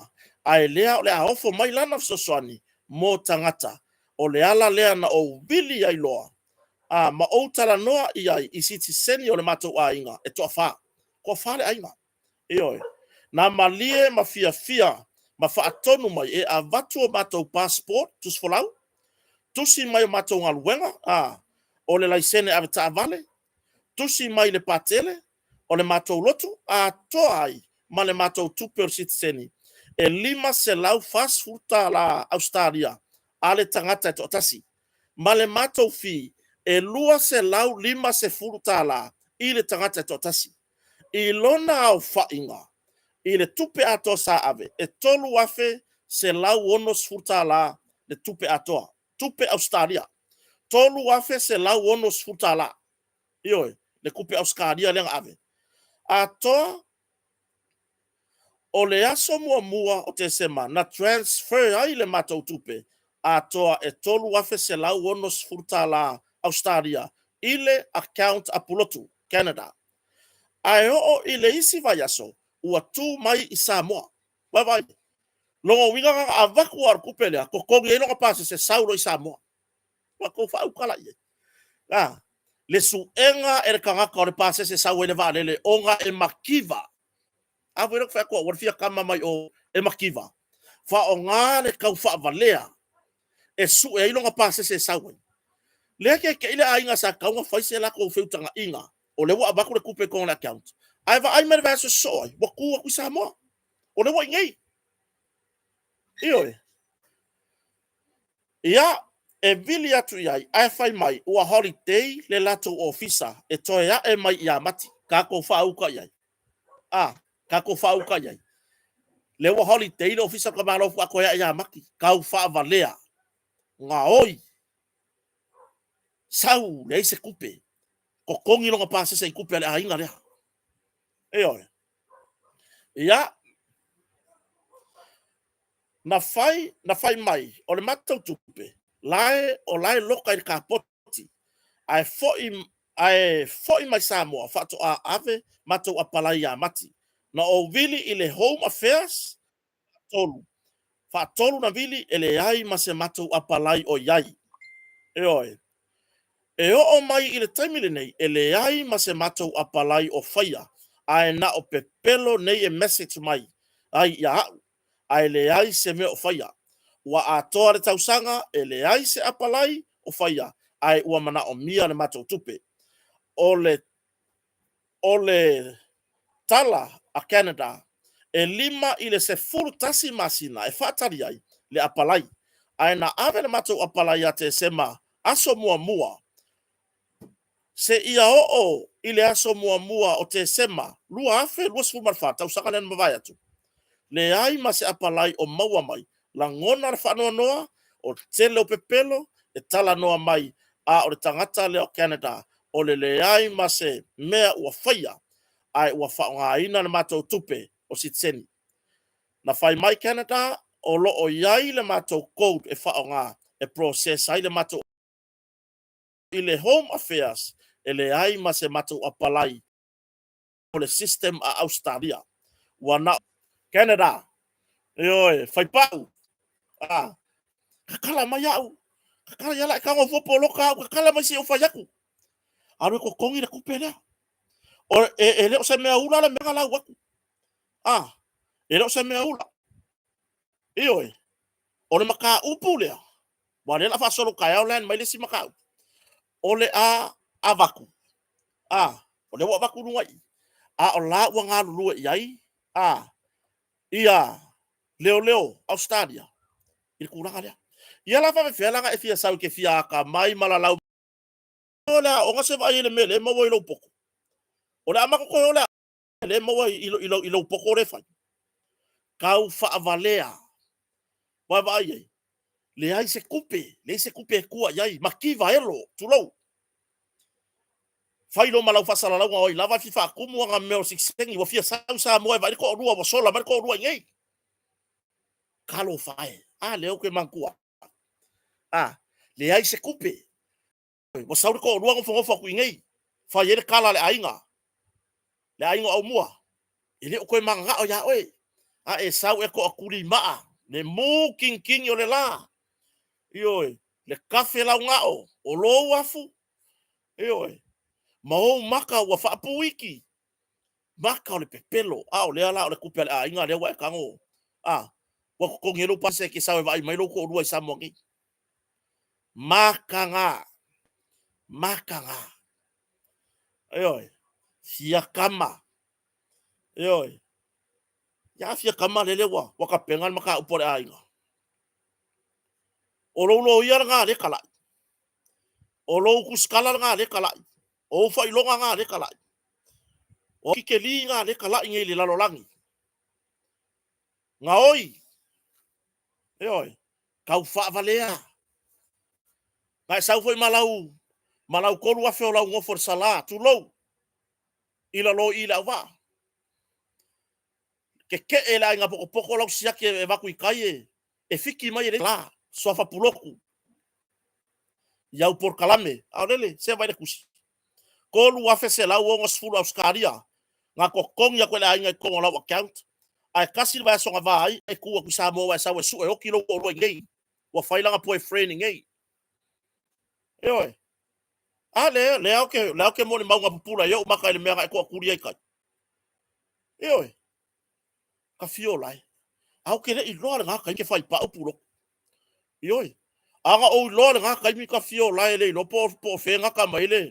Ae lea o le a ofo mai lana fesoasoani mo tagata. O le ala lea na ou vili ai loa a ma ou talanoa i ai i sitiseni o le matou aiga e toafa. Toafa le aiga. Ioe. Na malie ma fiafia ma faatonu mai e avatu o matou passport, tusi folau, tusi mai o matou galuega, o le laisene avetaavale, tusi mai le patele o le matou lotu, atoa ai ma le matou tupe o le sitiseni e $540 Ausetalia a le tagata e toatasi, ma le matou fee e $250 i le tagata e toatasi. I lona aofaiga i le tupe atoa sa ave, e $3,160 le tupe atoa, tupe Ausetalia, $3,160. Ioe, le tupe Ausetalia lea na ave. Atoa o le aso 1 o Tesema na transfer ai le matou tupe atoa e $3,160 Ausetalia i le account a Pulotu, Canada. Ae oo i le isi vaiaso ua tu mai i Samoa. Vaavaai, lona uiga na ona avatu lava o le tupe lea totogi ai lona pasese sau loa i Samoa. Ua outou faautala i ai? A, le suega e le tagata o le pasese e sau ai le vaalele ona e mativa. A foi lea ou te fai atu au, ua fia tama mai o e mativa. Faaaoga le tau faavalea e sue ai lona pasese e sau ai. Lea te i le aiga sa tatau ona fai se latou feutagaiga, o lea ua avatu le tupe i totonu o le account, ae vaai mai i le vaiaso sosoo ai, ua tu atu i Samoa. O lea ua i inei. Ioe. Ia, e vili atu i ai, ae fai mai ua holiday le latou ofisa e toe ae mai ia Mati. Tatou faauta i ai. A, tatou faauta i ai. Lea ua holiday le ofisa o le tamaloa faatoa toe ae ia Mati. Tau faavalea, gaoi, sau, leai se tupe, totogi lona pasese i tupe a le aiga lea. Ioe. Ia, na fai, na fai mai, o le matou tupe, la e, o la e loka i le kapoti, ae foi, ae foi mai Samoa faatoa ave matou apalai ia Mati. Na ou vili i le Home Affairs, faatolu, faatolu na vili e leai ma se matou apalai o i ai. Ioe. E oo mai i le taimi lenei, e leai ma se matou apalai o faia, ae na o pepelo nei e message mai ai ia au, ae leai se mea o faia. Ua atoa le tausaga e leai se apalai o faia, ae ua manaomia le matou tupe. O le o le tala a Canada, e 5 i le 11 masina e faatali ai le apalai, ae na ave le matou apalai ia Tesema aso 1 seia oo i le aso 1 o Tesema 2024, tausaga lea na mavae atu, leai ma se apalai o maua mai. Lagona le faanoanoa, o le tele o pepelo e talanoa mai, a o le tagata lea o Canada, o le leai ma se mea ua faia, ae ua faaaogaina le matou tupe o sitiseni. Na fai mai Canada o lo o i ai le matou code e faaaoga e process ai le matou i le Home Affairs, e leai ma se matou apalai o le system a Ausetalia. Ua na Canada, ioe, faipau, a, tatala mai au, tatala ia la e tago fua poloka au, tatala mai se i ou fai atu. Alu e totogi le tupe lea. O, e le o se mea ula le mea na lau atu. A, e le o se mea ula. Ioe, o le mataupu lea, ua lea la faasolo taeao land mai le isi mataupu. O le a avatu, a, o lea ua avatu luga i, a o la ua galulue i ai, a, ia leoleo Ausetalia i le tulaga lea. Ia la faapefea la na e fia sau e te fia atamai ma lalau o le aoga se vaai i le mea lea e maua i lou poto. O le a matou toe o le lea e maua i lou poto lea e fai. Tau faavalea. Vaavaai i ai. Leai se tupe, leai se tupe e tua i ai, mativa elo, tulou. Fai loa ma lau faasalalauga o ai lava e fia faatumu ana mea o sitiseni, ua fia sau i Samoa e vaai le toalua, ua sola mai le toalua i inei. Talofa e, a lea ou te manatua. A, leai se tupe. Ua sau le toalua nofonofo atu i inei, fai ai le tala a le aiga, le aiga o Aumua, e le o toe mananao ia oe. A e sau e toʻatuli maʻa le mū kigikigi o le lā, ioe, le kafe laugao o lou afu, ioe, ma ou maka ua faapuiki, maka o le pepelo. A o lea la o le tupe a le aiga lea ua e tago, a, ua totogi ai lou pasi e te sau e vaai mai lou toalua i Samoa nei. Mataga, mataga. Ioe, fia kama. Ioe. Ia fia kama lele ua ua tapena le mataupu a le aiga. O lou loia lena lea e talai. O lou tusikala lena lea e talai. O ou faailoga lena lea e talai. O kikeli lena lea e talai nei i le lalolagi. Gaoi. Ioe. Tau faavalea. Na e sau foi ma lau ma lau 3,000 o lau nofo i le sala, tulou, i lalo i i le auvaa. Keke'e le aiga potopoto lau siaki e avatu i tai e, e fiki mai e le la, suafa pulotu i au polokalame. A o lele, se vaai le tusi. 3,160 Ausetalia na totogi atu e le aiga i totonu o lau account, ae tasi le vaiaso na va ai, e tu atu i Samoa ua e sau e sue oti lou toalua i inei. Ua fai lana boyfriend i inei. Ioe. A lea, lea ou te, lea ou te molimau na pupula ai ou maka i le mea na e toatuli ai i tai. Ioe. Ka fio lae. A ou te le i iloa lena taimi ke fai pau puloku. Ioe. A na ou iloa lena taimi ka fio lae le iloa po o fea e gata mai le,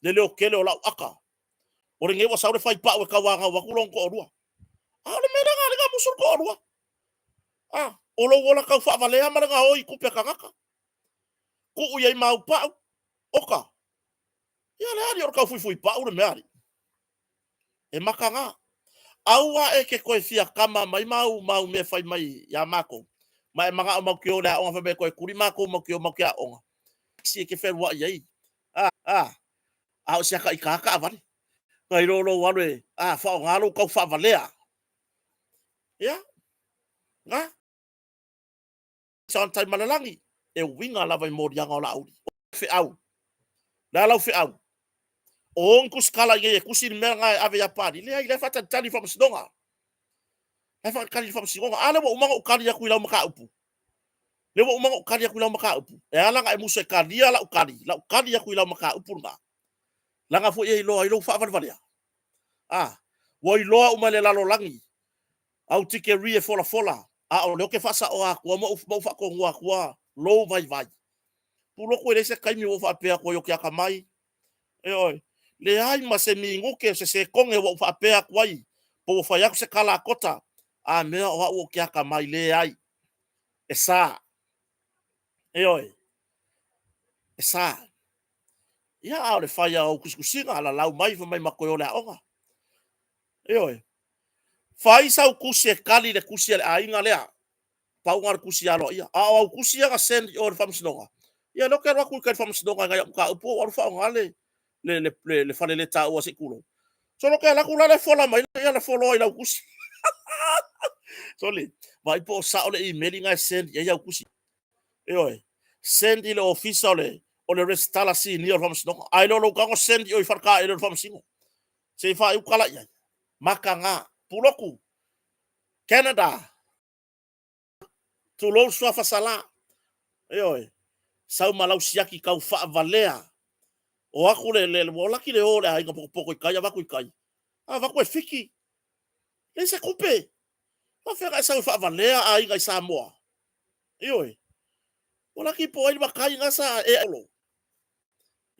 le leo tele o lau aka. O lenei ua sau le fai pau e tauanau atu lona toalua. A o le mea lea na ala ai na musu le toalua. A, o lou ola tau faavalea ma le gaoi i tupe a tagata. Tuu i ai ma au pau, oka. Ia le alii o le tau fuifui pau le mea alii. E mataga. Aua e ke toe fia kama mai ma au, ma au mea fai mai iā mākou. Ma e manao mau te o i le aoga fai mai e toe tuli mākou mau te o mau te aoga. Si e ke feluaʻi ai. A, a, a o se ata i kā taavale. Nai lo lou alu e, a, faaaoga lou tau faavalea. Ia, na. John Taimalelagi, e uiga lava i moliaga o Laauli. O feau. Le a lau feau? O ou tusikala i nei e tusi le mea lena e ave ia Papalii? Leai, la e faatalitali i le faamasinoga. La e faatalitali i le faamasinoga. A lea ua uma ona ou tali atu i lau mataupu. Lea ua uma ona ou tali atu i lau mataupu. E ala ona e musu e talia lau tali, lau tali atu i lau mataupu lena. Leaga foi e iloa ai lou faavalevalea. A, ua iloa uma e le lalolagi au tikeri e folafola, a o lea ou te faasaoa atua ma ou faatonuina atua lou vaivai. Pulotu e leai se taimi ua ou faapea atu ai ou te atamai. Ioe. Leai ma se minute o se sekone ua ou faapea atu ai po ua fai atu se tala a Kota, a mea o au ou te atamai. Leai. E sa. Ioe. E sa. Ia, a o le fai lava o ou tusitusiga, lalau mai fai mai ma toe o le aoga. Ioe. Fai sau tusi e kali i le tusi a le aiga lea. Pau lena o le tusi aloaia. A o au tusi ia na send i o i le faamasinoga, ia lea ou te alu atu i tai i le faamasinoga i nai au mataupu, ou alu faaaoga le, le, le, le, le fale letaua se i tulou. Solo ou te alu atu la le fola mai ia le foloa i lau tusi. Sole, vaai po o sao le email na e send i ai au tusi. Ioe, send i le ofisa o le, o le resitala sinia o le faamasinoga. Ae le o lou tago send i o i faletaele o le faamasino. Se i faaiu tala i ai. Mataga. Pulotu. Canada. Tulou suafa Sala. Ioe. Sau ma lau siaki tau faavalea. O aku le, le, ua laki le o o le aiga potopoto i tai, avatu i tai. Avatu e fiki. Leai se tupe. Faafefea e sau e faavalea aiga i Samoa? Ioe. Ua laki po o ai le matai na sa e olo.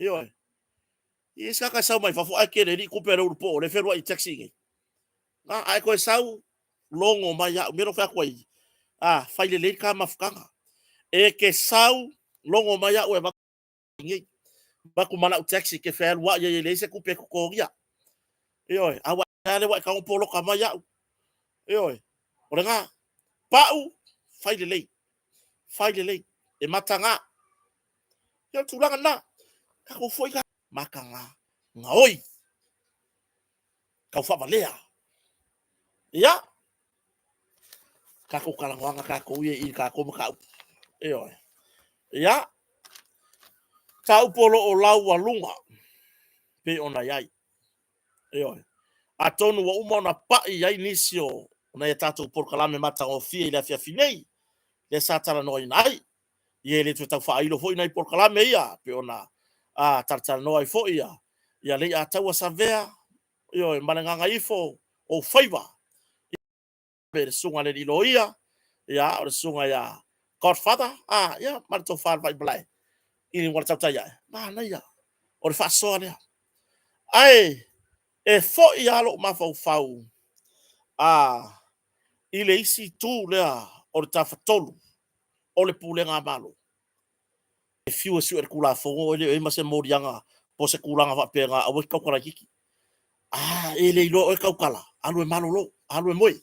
Ioe. I se kaka sau mai fafo ae tele li kupe le ulu po o le feluai i taxi nei. Na ae koe sau logo mai au mea fai atu ai. A fai lelei ka mafutaga. E ke sau logo mai au e nei. Vaku ma lau taxi ke fealuai ai e leai se tupe e totogia. Ioe, a ua le ua e tago poloka mai au. Ioe, o lena, pau, fai lelei. Fai lelei, e mataga. Ia o le tulaga lena. Tatou foi ka mataga, gaoi, tau faavalea. Ia, tatou talanoaga tatou ia i tatou mataupu. Ioe. Ia, mataupu o lo o laualuga pei ona i ai. Ioe. Atonu ua uma ona pai i ai nisi o o nai a tatou polokalame matagofie i le afiafi nei, lea sa talanoaina ai. Ia e le toe tau faailo foi nai polokalame ia, pei ona talatalanoa ai foi ia, ia Leiataua Savea, ioe, ma le Gagaifo o Faiva, le susuga i le alii loia, ia, o le susuga ia Godfather, ia, ma le tofa i le Vaimalae, i luga o le tautai ae, manaia, o le faasoa lea. Ae e foi lava lou mafaufau i le isi itu lea o le Tafatolu o le Pulega a Malo. E fiu e sue le Tulafono e le o i ai ma se moliaga po o se tulaga faapena aua e te tautala itiiti. A e le iloa oe tautala, alu e malolo, alu e moe.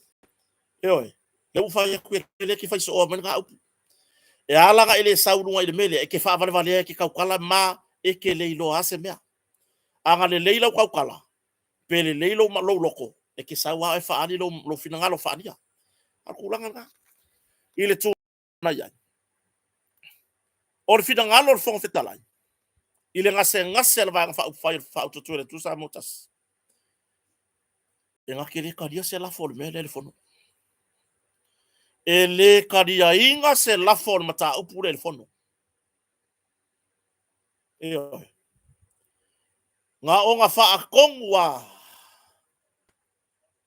Ioe, lea ua fai atu lea e te fai sooa mai lena upu. E ala ona e le sau i luga i le mea lea, e te faavalevalea e te tautala ma e te le iloa lava se mea. A na lelei lau tautala, pe lelei lou loto, e te sau lava oe faaali lou finagalo faaalia. A o le tulaga lena i le tulaga na i ai. O le finagalo o le Fofoga Fetalai i le gasegase a le Vaega Faaupufai o le Faautuatua i le Atua Samoa Tasi, e na te le talia se lafo o le mea lea i le Fono. E le taliaina se lafo o le mataupu lea i le Fono. Ioe. Na ona faatonu lava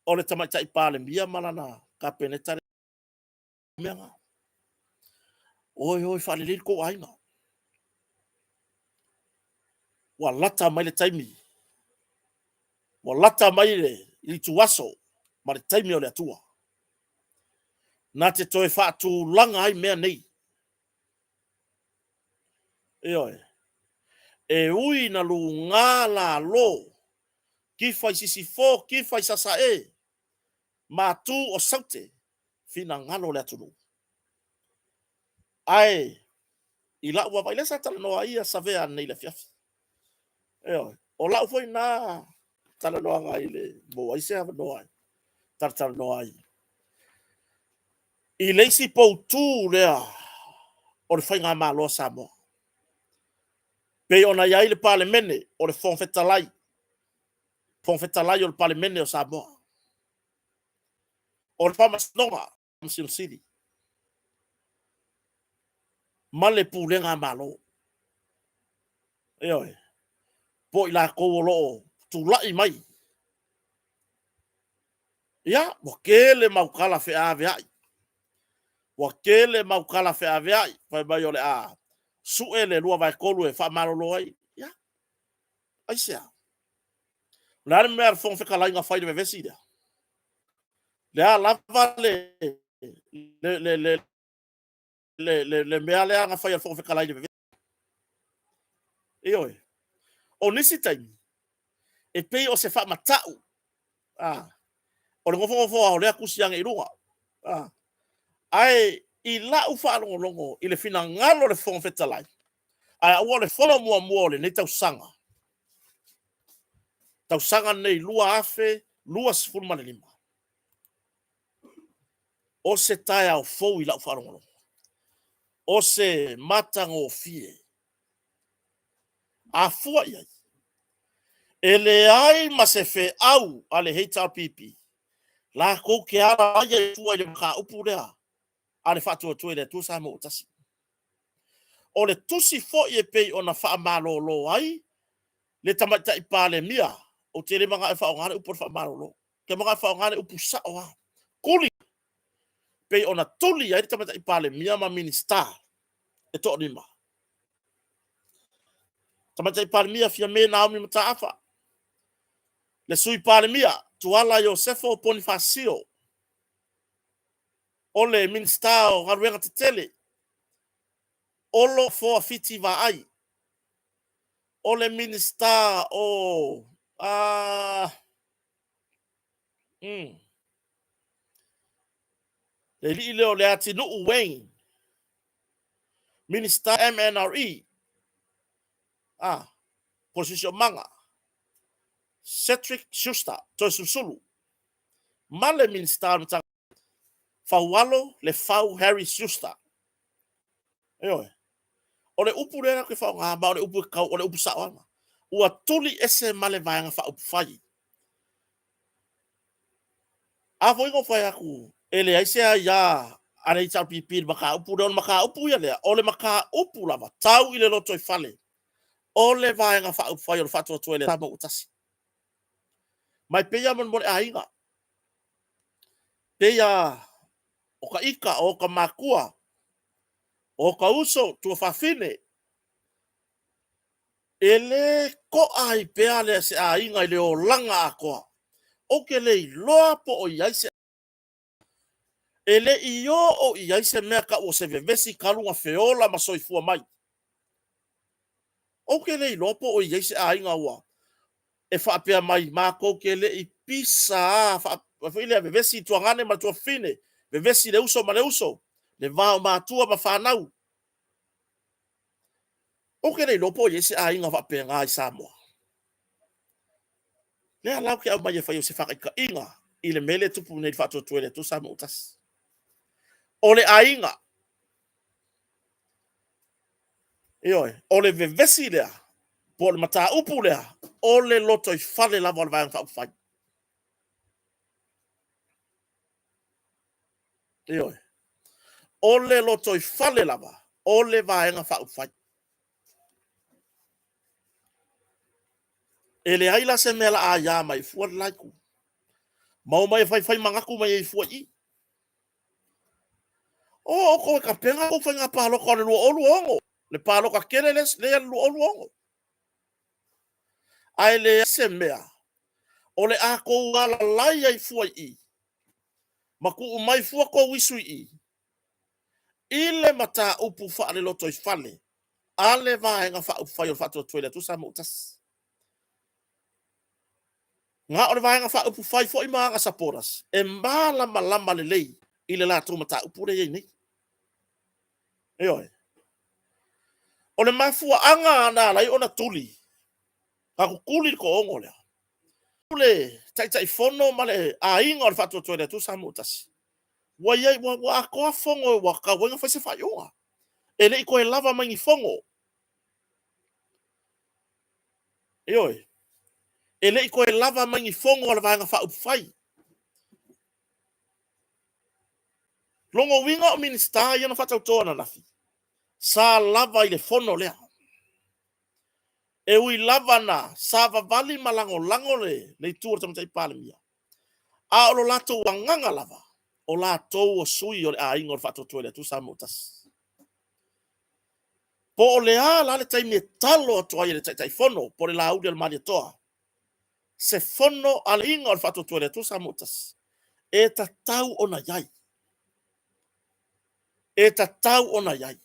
o le Tamaitai Palemia ma lana Kapeneta le mea lena. O e o e faalelei le tou aiga. Ua lata mai le taimi, ua lata mai le ituaso ma le taimi o le Atua na te toe faatulaga ai mea nei. Ioe. E ui ina luga lalo, tifa i sisifo, tifa i sasae, matu o Saute, finagalo o le atunuu. Ae i lau vaavaai, lea sa talanoa ai ia Savea nei i le afiafi. Ioe, o lau foi na talanoaga i le maua ai se avanoa e talatalanoa ai i le isi poutu lea o le faigamalo a Samoa. Pei ona i ai le Palemene, o le Fofoga Fetalai, Fofoga Fetalai o le Palemene o Samoa. O le Faamasinoga, Faamasino Sili, ma le Pulega a Malo. Ioe. Po o i latou o lo o tulai mai. Ia, ua tele mau tala feaveai. Ua tele mau tala feaveai fai mai o le a sue le 2/3 e faamalolo ai. Ia, aisea? O le a le mea a le Fofoga Fetalai na fai i le vevesi lea? Le a lava le le le le le mea lea na fai a le Fofoga Fetalai i le vevesi? Ioe. O nisi taimi, e pei o se faamatau, o le nofonofo lava o lea tusi ane i luga. Ae i lau faalogologo i le finagalo o le Fofoga Fetalai, ae aua o le fono muamua o lenei tausaga, tausaga lenei 2025, o se taeao fou i lau faalogologo, o se matagofie. A fua i ai, e leai ma se feau a le HRPP latou te ala ai e fua i le mataupu lea a le Faatuatua i le Atua Samoa ua Tasi. O le tusi foi e pei ona faamalolo ai le Tamaitai Palemia, ou te le manao e faaaoga le upu o le faamalolo, ou te manao e faaaoga le upu sao lava, tuli, pei ona tuli ai le Tamaitai Palemia ma Minisita e toalima. Tamaitai Palemia Fiame Naomi Mataafa, le Sui Palemia Tuala Iosefo Ponifasio, o le Minisita o Galuega Tetele, Olo Afoa Fiti Vaai, o le Minisita o le alii lea o Leatinuu Wayne, Minisita MNRE, po o le Siosiomaga, Cedric Schuster Toeolesulusulu, ma le Minisita o le Matagaluega Faualo Lefau Harry Schuster. Ioe. O le upu lea latou te faaaoga, ma o le upu e tatau, o le upu sao lava. Ua tuli ese ma le Vaega Faaupufai. A foi na fai atu, e leai se aia a le HRPP i le mataupu lea. O le mataupu ia lea, o le mataupu lava tau i le lotoifale, o le Vaega Faaupufai o le Faatuatua i le Samoa ua tasi. Ma e pei lava mo le aiga, pei lava o ta ita, o ta matua, o ta uso, tuafafine, e le to'a ai pea le se aiga i le olaga atoa. Ou te le iloa po o i ai se e le i oo i ai se mea tau o se vevesi talu ona feola ma soifua mai. Ou te le iloa po o i ai se aiga ua e faapea mai, matou te le i pisa lava foi lea, vevesi le tuagane ma le tuafafine, vevesi le uso ma le uso, le va o matua ma fanau. Ou te le iloa po o i ai se aiga faapena i Samoa. Lea la ou te aumai e fai o se faataitaiga i le mea lea e tupu nei i le Faatuatua i le Atua Samoa ua Tasi. O le aiga, ioe, o le vevesi lea, po o le mataupu lea, o le lotoifale lava o le Vaega Faaupufai. Ioe. O le lotoifale lava o le Vaega Faaupufai. E leai la se mea o le a aia mai fua le la itu, ma omai e faifai manatu mai ai fua i i. O outou e tapena tou faiga palota o le 2026, le palota tele lea o le 2026. Ae leai se mea o le a tou alalai ai fua i i, ma tuu mai fua tou isu i i, i le mataupu faale-lotoifale a le Vaega Faaupufai o le Faatuatua i le Atua Samoa ua Tasi. Na o le Vaega Faaupufai foi ma ana supporters e malamalama lelei i le latou mataupu lea e i ai nei. Ioe. O le mafuaaga na ala ai ona tuli, na tutuli le toaono lea, le Taitaifono ma le aiga o le Faatuatua i le Atua Samoa ua Tasi, ua i ai, ua atoa fono ua tatau ai ona fai se faaiuga. E le i toe lava mai ni fono. Ioe. E le i toe lava mai ni fono a le Vaega Faaupufai. Lona uiga o Minisita ia na faatauto ananafi, sa lava i le fono lea. E ui lava na savavali ma lagolago le itu o le Tamaitai Palemia, a o lo latou agaga lava, o latou o sui o le aiga o le Faatuatua i le Atua Samoa ua Tasi. Po o le a la le taimi e talo atu ai e le Taitaifono po o le Lauli a le Malietoa se fono a le aiga o le Faatuatua i le Atua Samoa ua Tasi, e tatau ona i ai. E tatau ona i ai.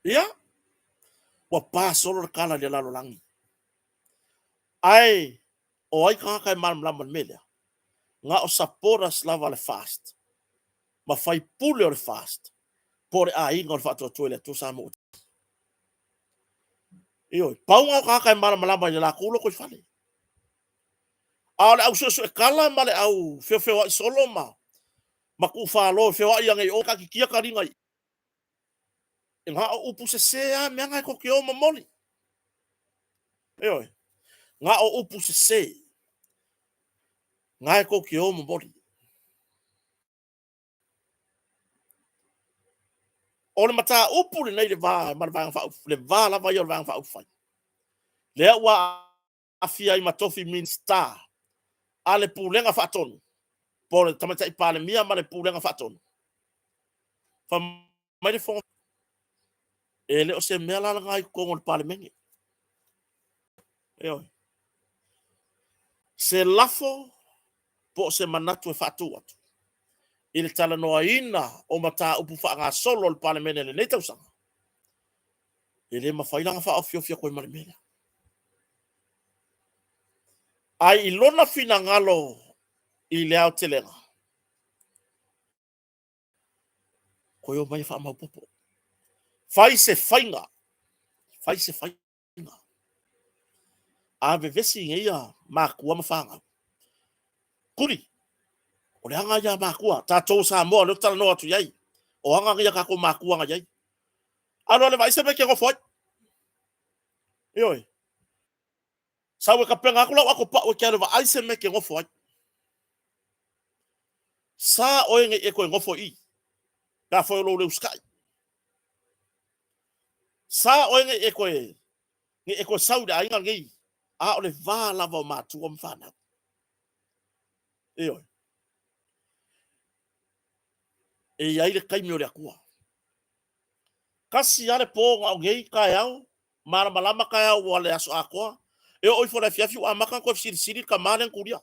Ia, ua pa solo le tala i le lalolagi. Ae o ai tagata e malamalama i le mea lea? Na o supporters lava a le FAST ma faipule o le FAST po o le aiga o le Faatuatua i le Atua Samoa ua Tasi. Ioe, pau na o tagata e malamalama i le latou lotoifale. A o le au suesuetala ma le au feofeoai solo ma tuufalo e feoai ane i o taatitia taliga i na o upu sese lava mea na e tou te o momoli. Ioe, na o upu sese na e tou te o momoli. O le mataupu lenei le va ma le Vaega Faaupufai, le va lava ia o le Vaega Faaupufai, lea ua aafia ai ma tofi Minisita a le Pulega Faatonu, po o le Tamaitai Palemia ma le Pulega Faatonu. Fai mai le Fofoga, e le o se mea la lena i totonu o le Palemene. Ioe. Se lafo po o se manatu e faatu atu i le talanoaina o mataupu faagasolo a le Palemene i lenei tausaga, e le mafai la ona faaofiofi atu ai ma le mea lea. Ae i lona finagalo i le aotelega, toe omai e faamaopoopo. Fai se faiga, fai se faiga. A vevesi nei ia matua ma fanau, tuli, o le aga ia a matua, tatou o Samoa o lea ou te talanoa atu i ai, o aga nei a tatou matua na i ai. Alu alu e vaai se mea e te nofo ai. Ioe. Sau e kapena atu lau ato pau e te alu e vaai se mea e te nofo ai. Sa oe nei e toe nofo i i, pe afai o lou le usitai. Sa oe nei e toe, nei e toe sau i le aiga lenei, a o le va lava o matua ma fanau. Ioe. E i ai le taimi o le Atua. Tasi lava le po na o nei taeao, malamalama taeao ua le aso atoa. E oo ifo i le afiafi ua amata ona toe fesilisili le tama lea na tulia,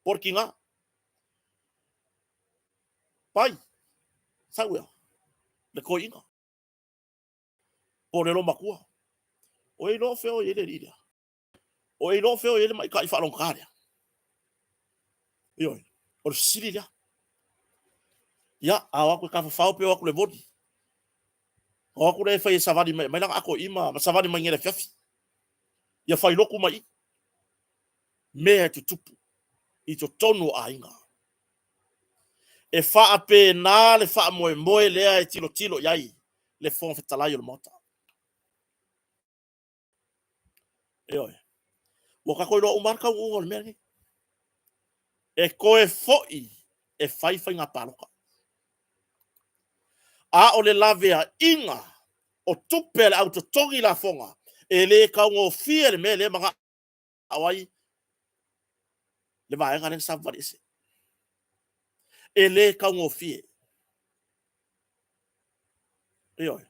po o le tina. Pai, sau ea, le toeaina, po o le loomatua. O e iloa o fea o i ai le alii lea? O e iloa o fea o i ai le maita'i faalogogata lea? Ioe, o le fesili lea. Ia, a o atu e tafafao pe o atu i le voli. O atu lea e fai e savali mai, aumai lana ato i i ma savali mai nei i le afiafi. Ia fai lotu mai i. Mea e tutupu i totonu o aiga. E faapena le faamoemoe lea e tilotilo i ai le Fofoga Fetalai o le Maota. Ioe. Ua tatou iloa uma lava le taunuuga o le mea lenei. E toe foi e fai faiga palota. A o le laveaiga o tupe a le au totogi lafoga, e le taugofie le mea lea e manao ai le vaega lea na savavali ese. E le taugofie. Ioe.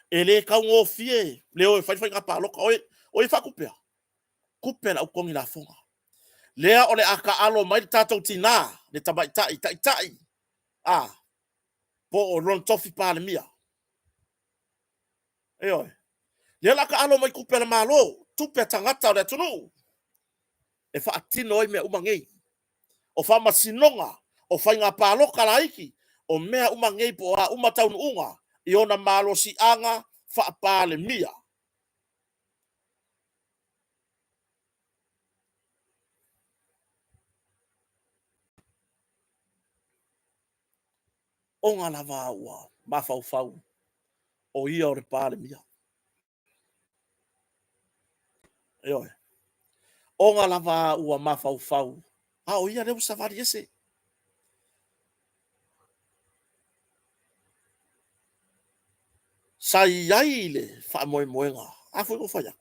E le taugofie le o e fai le faiga palota. O ai e faatupea? Tupe a le au totogi lafoga. Lea o le a taalo mai le tatou tina, le tamaitai taitai, a, po o lona tofi Palemia. Ioe. Lea o le a taalo mai tupe a le Malo, tupe a tagata o le atunuu e faatino ai mea uma nei. O faamasinoga, o faiga palota laiti, o mea uma nei po o a uma taunuuga i ona malosiaga faa-Palemia. Ona lava ua mafaufau o ia o le Palemia. Ioe. Ona lava ua mafaufau, a o ia lea ua savali ese. Sa i ai le faamoemoega, a foi na ou fai atu,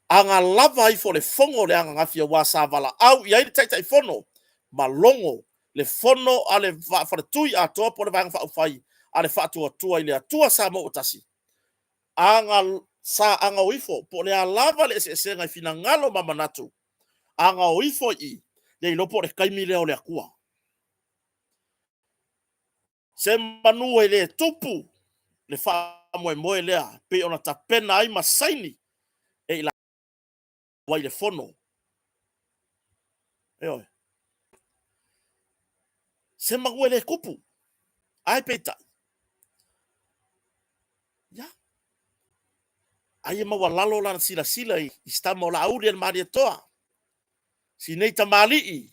a na lava ifo le fono o le ananafi aua sa valaau i ai le Taitaifono ma logo le fono a le Faafaletui atoa po o le Vaega Faaupufai a le Faatuatua i le Atua Samoa ua Tasi, a na sa agao ifo po o le a lava le eseesega i finagalo ma manatu, agao ifo i i, le iloa po o le taimi lea o le Atua. Se manu e le tupu le faamoemoe lea pei ona tapena ai ma saini e i latou ai le fono. Ioe. Se manu e le tupu. Ae peitai, ia, ai e maualalo lana silasila i si tama o Laauli a le Malietoa, si nei tamalii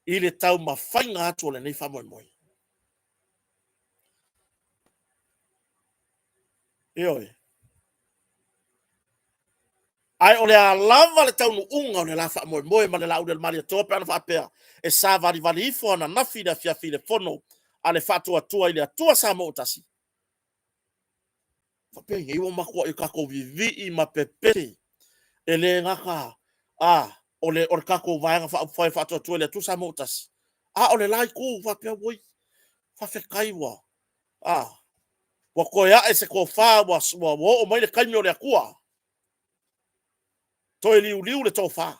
i le taumafaiga atu o lenei faamoemoe. Ioe. Ae o le a lava le taunuuga o le la faamoemoe ma le Laauli a le Malietoa pe ana faapea e savalivali ifo ananafi i le afiafi i le fono a le Faatuatua i le Atua Samoa ua Tasi. Faapea nei ua matuai tatou vivii ma pepese e le gata a o le tatou Vaega Faaupufai Faatuatua i le Atua Samoa ua Tasi, a o le la itu faapea, oi, faafetai ua a ua toe ae se tofa, ua oo mai le taimi o le Atua, toe liuliu le tofa.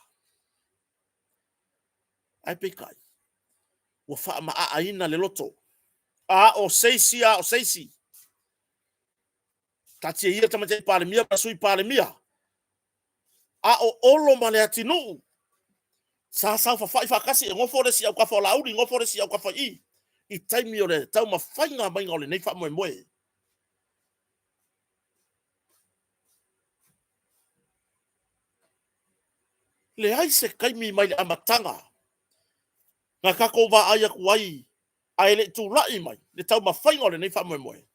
Ae peitai, ua faamaaaina le loto. A o se isi, a o se isi. Taatia ia le Tamaitai Palemia ma Sui Palemia, a o Olo ma Leatinuu sa saofafai faatasi, e nofo le isi i autafa o Laauli, nofo le isi i autafa i i, i taimi o le taumafaiga maiga o lenei faamoemoe. Leai se taimi mai le amataga na tatou vaai atu ai ae le i tulai mai le taumafaiga o lenei faamoemoe,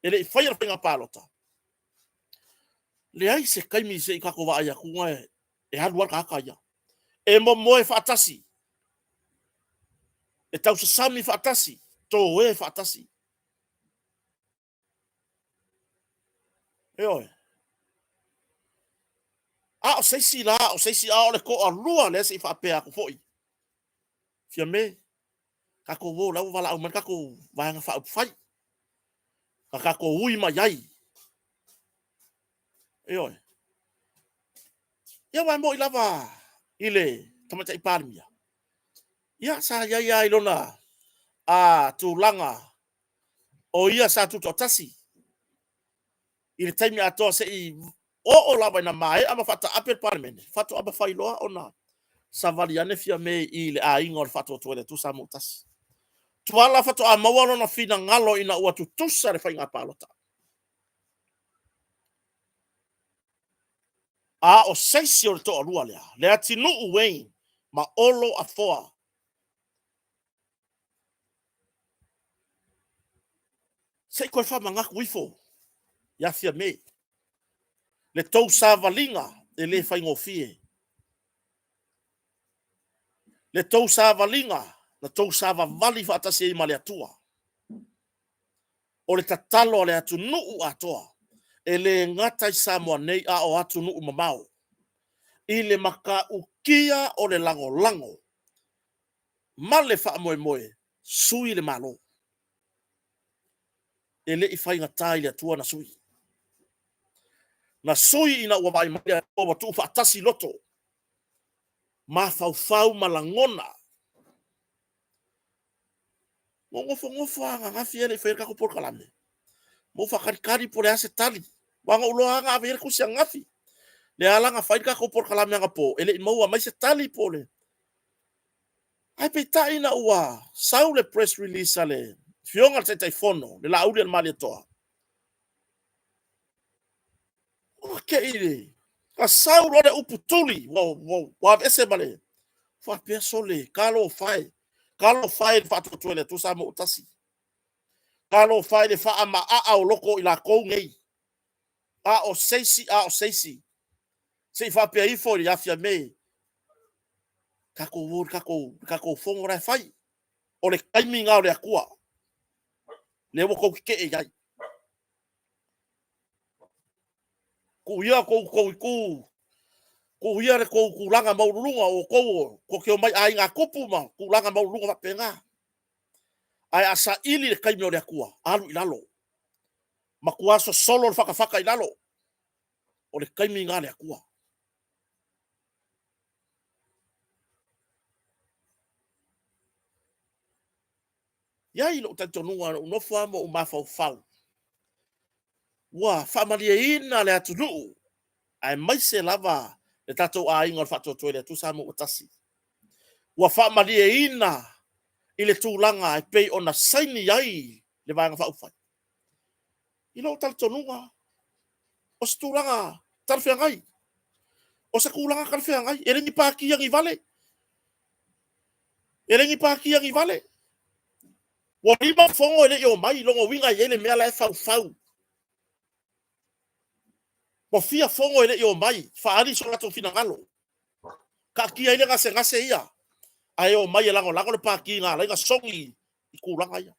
e le i faia le faiga palota. Leai se taimi se i tatou vaai atu E alu lava le tagata ia. E momoe faatasi. E tausasami faatasi. Toe faatasi. Ioe. A o se isi la, o se isi, a o le toalua lea se i faapea atu foi. Fiame, tatou o la ua valaau mai le tatou Vaega Faaupufai. Na tatou ui mai ai. Ioe. Ia, aua e moni lava i le Tamaitai Palemia, ia sa i ai lava i lona tulaga o ia sa tutoatasi i le taimi atoa se i oo lava ina maea ma faataape le Palemene, faatoa mafai loa ona savali ane Fiame i le aiga o le Faatuatua i le Atua Samoa ua Tasi. Tuala faatoa maua lona finagalo ina ua tutusa le faiga palota. A o se isi o le toalua lea, Leatinuu Wayne ma Olo Afoa. Se i toe faamanatu ifo ia Fiame le tou savaliga e le faigofie. Le tou savaliga na tou savavali faatasi ai ma le Atua. O le tatalo a le atunuu atoa, e le gata i Samoa nei a o atunuu mamao, i le matautia o le lagolago ma le faamoemoe, sui le Malo. E le i faigata i le Atua ona sui. Na sui ina ua vaai mai le Atua ua tuufaatasi loto, mafaufau ma lagona. Na ou nofonofo lava ananafi ae le i faia le tatou polokalame, ma ou faatalitali po o le a se tali. Aua na ou iloa lava na ave i ai le tusi ananafi. Lea la na fai le tatou polokalame anapo, e le i maua mai se tali po o le... Ae peitai ina ua sau le press release a le Afioga i le Taitaifono, le Laaulialemalietoa, ua te i le... Na sau loa le upu tuli, ua aveese ma le... faapea, sole, talofa e, talofa e i le Faatuatua i le Atua Samoa ua Tasi. Talofa e i le faamaaa o loto o i latou nei, a o se isi, a o se isi. Se i faapea ifo ia Fiame, tatou o i le tatou fono la e fai. O le taimi lena o le Atua, lea ua outou tetee i ai. Tuu ia tou itu, tuu ia le tou tulaga maualuluga o outou tou te omai aiga tupu ma tulaga maualuluga faapena. Ae a saili le taimi o le Atua, alu i lalo, matua sosolo le fatafata i lalo. O le taimi lena a le Atua. E i ai lou talitonuga na ou nofo lava ma ou mafaufau, ua faamalieina le atunuu, aemaise lava le tatou aiga o le Faatuatua i le Atua Samoa ua Tasi. Ua faamalieina i le tulaga e pei ona saini ai le Vaega Faaupufai. I lou talitonuga, o se tulaga talafeagai. O se tulaga talafeagai, e le ni pati agivale. E le ni pati agivale. Ua 5 fono e le i omai, lona uiga e i ai le mea la e faufau. Ua fia fono e le i omai, faaali so latou finagalo. Taatia ai le gasegase ia, ae omai e lagolago le pati na ala ai ona sogi i tulaga ia.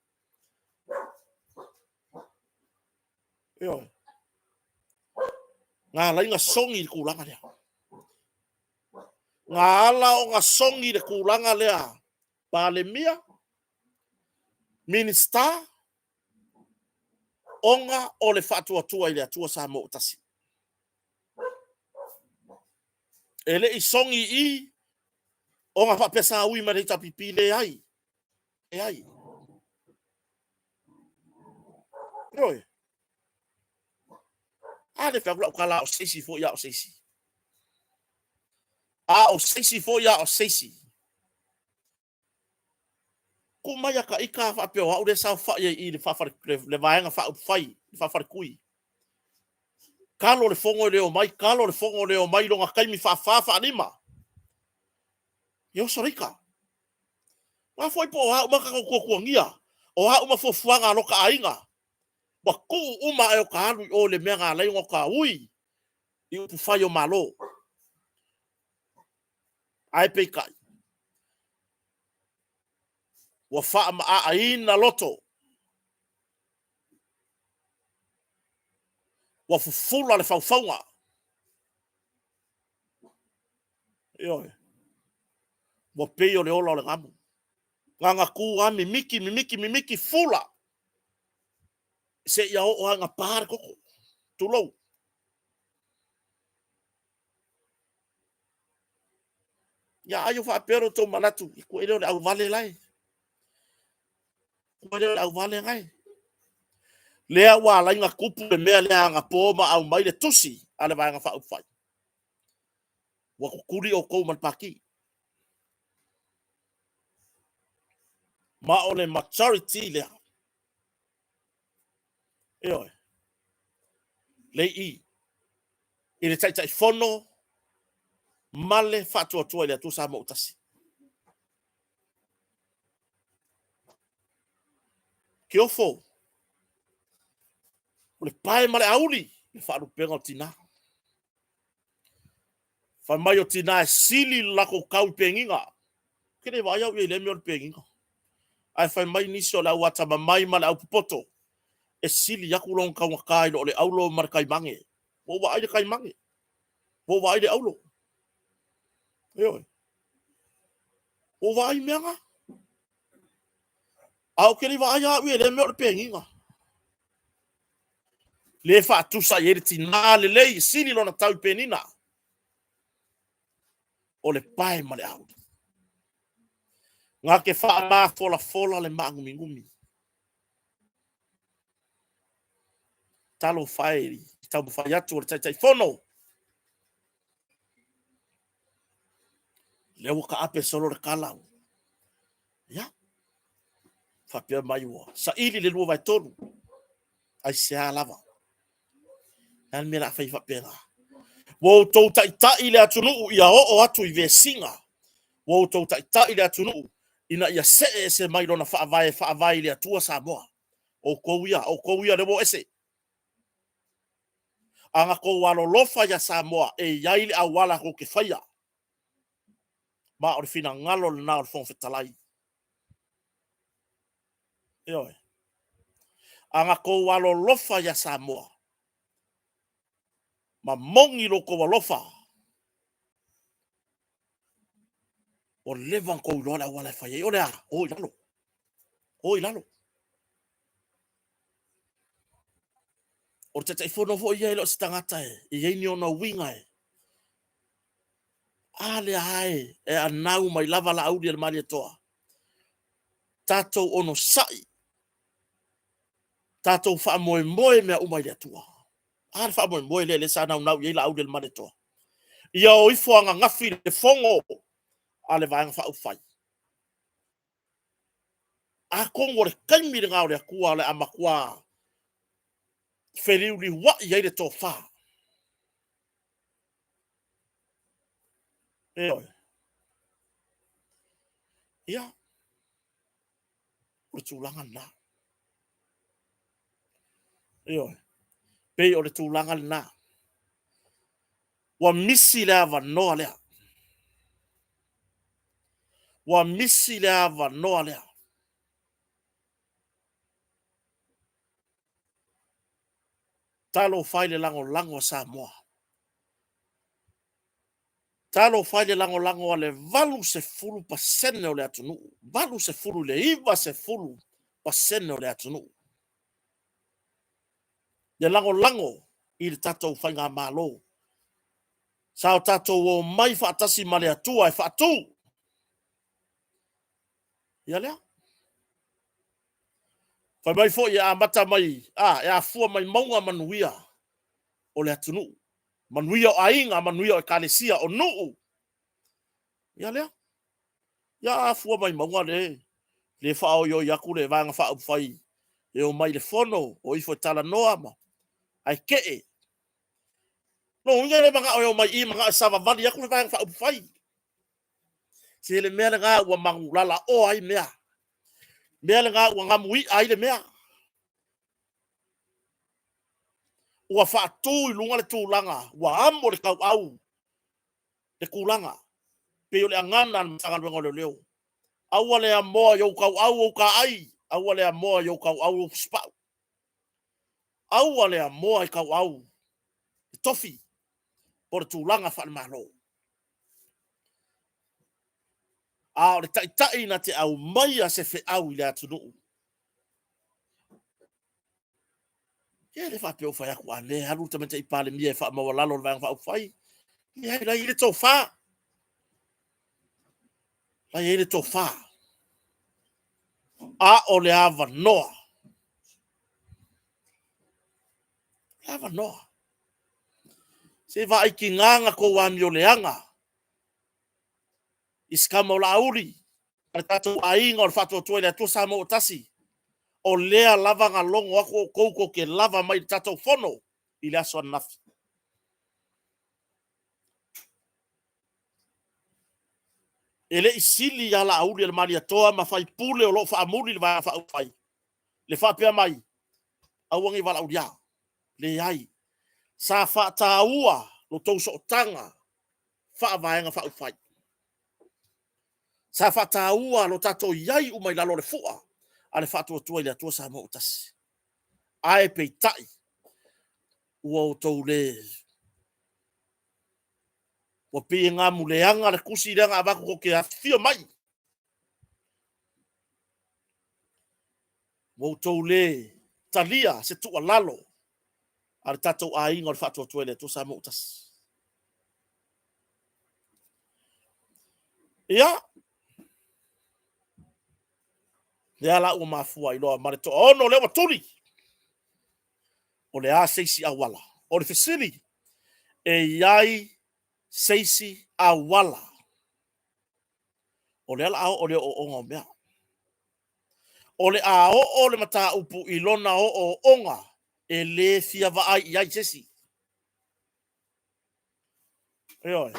Ioe. Na ala ai ona sogi i le tulaga lea. Na ala ona sogi i le tulaga lea Palemia, Minisita, ona o le faatuatua i le Atua Samoa ua Tasi. E le i sogi i i ona faapea sa ui mai le HRPP, leai, leai. Ioe. A lea fai atu lau tala, a o se isi foi, a o se isi. A o se isi foi, a o se isi. Tuu mai a ta ita faapea o au lea e saofai ai i i le Vaega Faaupufai, le faafaletui. Talo le fono e le omai, talo le fono e le omai i lona taimi faafa faalima. E oso le ita. O a foi po o a uma tatou tuatuagia, o a uma fuafuaga a lota aiga, ua tuu uma ae o ta alu i o i le mea na ala ai ona ota ui i upufai o Malo. Ae peitai, ua faamaaaina loto, ua fufula le faufauga. Ioe. Ua pei o le ola o le gamu. Gagatu lava mimiti, mimiti, mimiti, fula. Seia oo lava ina pa le toto. Tulou. Ia ai o faapea lo outou manatu, e kuai lea o le auvale lae. Kuai lea o le auvale lae. Lea ua ala ai ona tupu le mea lea anapo ma aumai le tusi a le Vaega Faaupufai. Ua tutuli outou ma le Pati. Ma o le majority lea. Ioe. Lei i i le Taitaifono ma le Faatuatua i le Atua Samoa ua Tasi. Kiofo, o le pae ma le auli, le faalupega o tina. Fai mai o tina e sili le latou tau i peniga. Ou te le vaai au i ai i lea mea o le peniga. Ae fai mai nisi o le au atamamai ma le au popoto, e sili atu lona taugata i lo le aulo ma le taimane. Ua ou vaai i le taimane, ua ou vaai i le aulo. Ioe. Ua ou vaai i mea na. A ou te le i vaai lava au i lea mea o le peniga. Le faatusa i ai le tina lelei e sili lona tau i penina. O le pae ma le auli. Na te faamafolafola le maanuminumi. Talofa e i le taumafai atu o le Taitaifono. Lea ua taape solo le tala. Ia, faapea mai ua saili le 2/3. Aisea lava? Le a le mea o le a fai faapena? Ua outou taitai le atunuu ia oo atu i vesiga. Ua outou taitai le atunuu ina ia see ese mai lona faavae e faavae i le Atua Samoa. Outou ia, outou ia lea ua o ese. A na tou alolofa iā Samoa, e i ai le auala tou te faia. Ma o le finagalo lena o le Fofoga Fetalai. Ioe. A na tou alolofa iā Samoa, ma moni lo outou alofa, ua leva ona tou iloa le auala e fai ai. O le a? O i lalo. O i lalo. O le Taitaifono foi ia e le o se tagata e i ai ni ona uiga e. A lea lava e anau mai lava Laauli a le Malietoa. Tatou onosai, tatou faamoemoe mea uma i le Atua. A le faamoemoe lea lea sa naunau i ai Laauli a le Malietoa. Ia o ifo ananafi le fono a le Vaega Faaupufai. Atonu o le taimi lena o le Atua o le a matua feliuliuai ai le tofa. Ioe. Ia, o le tulaga lena. Ioe. Pei o le tulaga lena. Ua misi le avanoa lea. Ua misi le avanoa lea. Talofa e i le lagolago a Samoa. Talofa e i le lagolago a le 80% o le atunuu, 80 i le 90% o le atunuu. Le lagolago i le tatou faigamalo. Sa o tatou omai faatasi ma le Atua e faatu. Ia lea. Fai mai foi e amata mai, a, e afua mai mauga manuia o le atunuu. Manuia o aiga, manuia o ekalesia, o nuu. Ia lea. Ia afua mai mauga le, le faaoioi atu le Vaega Faaupufai e omai i le fono, o ifo e talanoa ma, ae tee. Lona uiga e le manao e omai i i, manao e savavali atu le Vaega Faaupufai. Se le mea lena ua manulalaoa ai mea. Mea lena ua gamuia ai le mea. Ua faatu i luga le tulaga, ua amo le tauau le tulaga. Pei o le agana a le Matagaluega o Leoleo. Aua le amoa i ou tauau ou taai, aua le amoa i ou tauau ou fusupau. Aua le amoa i tauau le tofi po o le tulaga faale-Malo. A o le taitai na te aumaia se feau i le atunuu, e le faapea ua fai atu, a lea e alu le Tamaitai Palemia e faamaualalo le Vaega Faaupufai. Leai, la e i ai le tofa. La e i ai le tofa. A o le avanoa, le avanoa. Se i vaai tiga na tou amioleaga i si tama o Laauli ma le tatou aiga o le Faatuatua i le Atua Samoa ua Tasi, o lea lava na logo atu outou tou te lava mai i le tatou Fono i le aso ananafi. E le i sili ia Laauli e le Malietoa ma faipule o lo o faamuli i le Vaega Faaupufai le faapea mai, aua ne i valaaulia. Leai. Sa faataua lo outou sootaga faa-Vaega Faaupufai. Sa faataua lo tatou i ai uma i lalo o le fua a le Faatuatua i le Atua Samoa ua Tasi. Ae peitai, ua outou le... ua pei e gamuleaga le tusi lea na avatu tou te afifio mai. Ua outou le talia se tuualalo a le tatou aiga o le Faatuatua i le Atua Samoa ua Tasi. Ia, lea la ua mafua ai loa ma le toaono lea ua tuli. O le a se isi auala? O le fesili, e i ai se isi auala? O lea la a oo le ooooga o mea. O le a oo le mataupu i lona ooooga e le fia vaai i ai se isi. Ioe.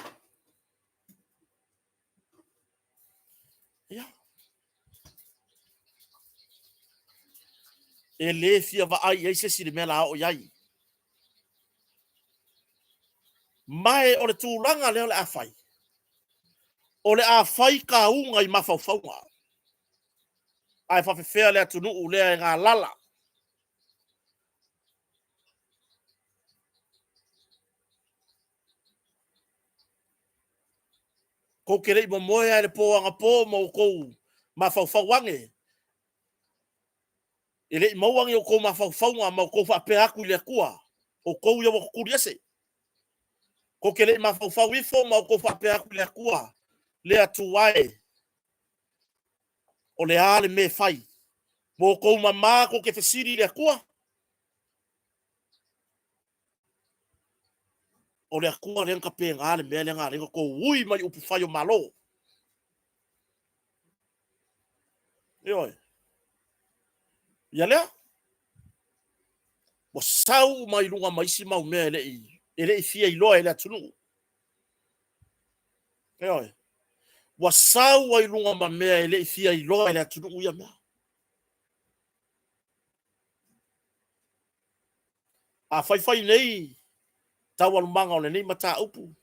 Ia. E le fia vaai i ai se isi i le mea la oo i ai. Ma o le tulaga lea o le a fai, o le a fai tauga i mafaufauga, ae faapefea le atunuu lea e galala? Tou te le i momoe lava i le po anapo ma outou mafaufau ane, e le i maua ni outou mafaufauga ma outou faapea atu i le Atua, outou ia ua tutuli ese. Tou te le i mafaufau ifo ma outou faapea atu i le Atua, le Atua e, o le a le mea e fai? Ua outou mama tou te fesili i le Atua? O le Atua lea na tapena le mea lea na ala ai ona outou ui mai upufai o Malo. Ioe. Ia lea. Ua sau uma i luga ma isi mau mea e le i fia iloa e le atunuu. Ioe. Ua sau ai luga ma mea e le i fia iloa e le atunuu ia mea. A faifai nei taualumaga o lenei mataupu,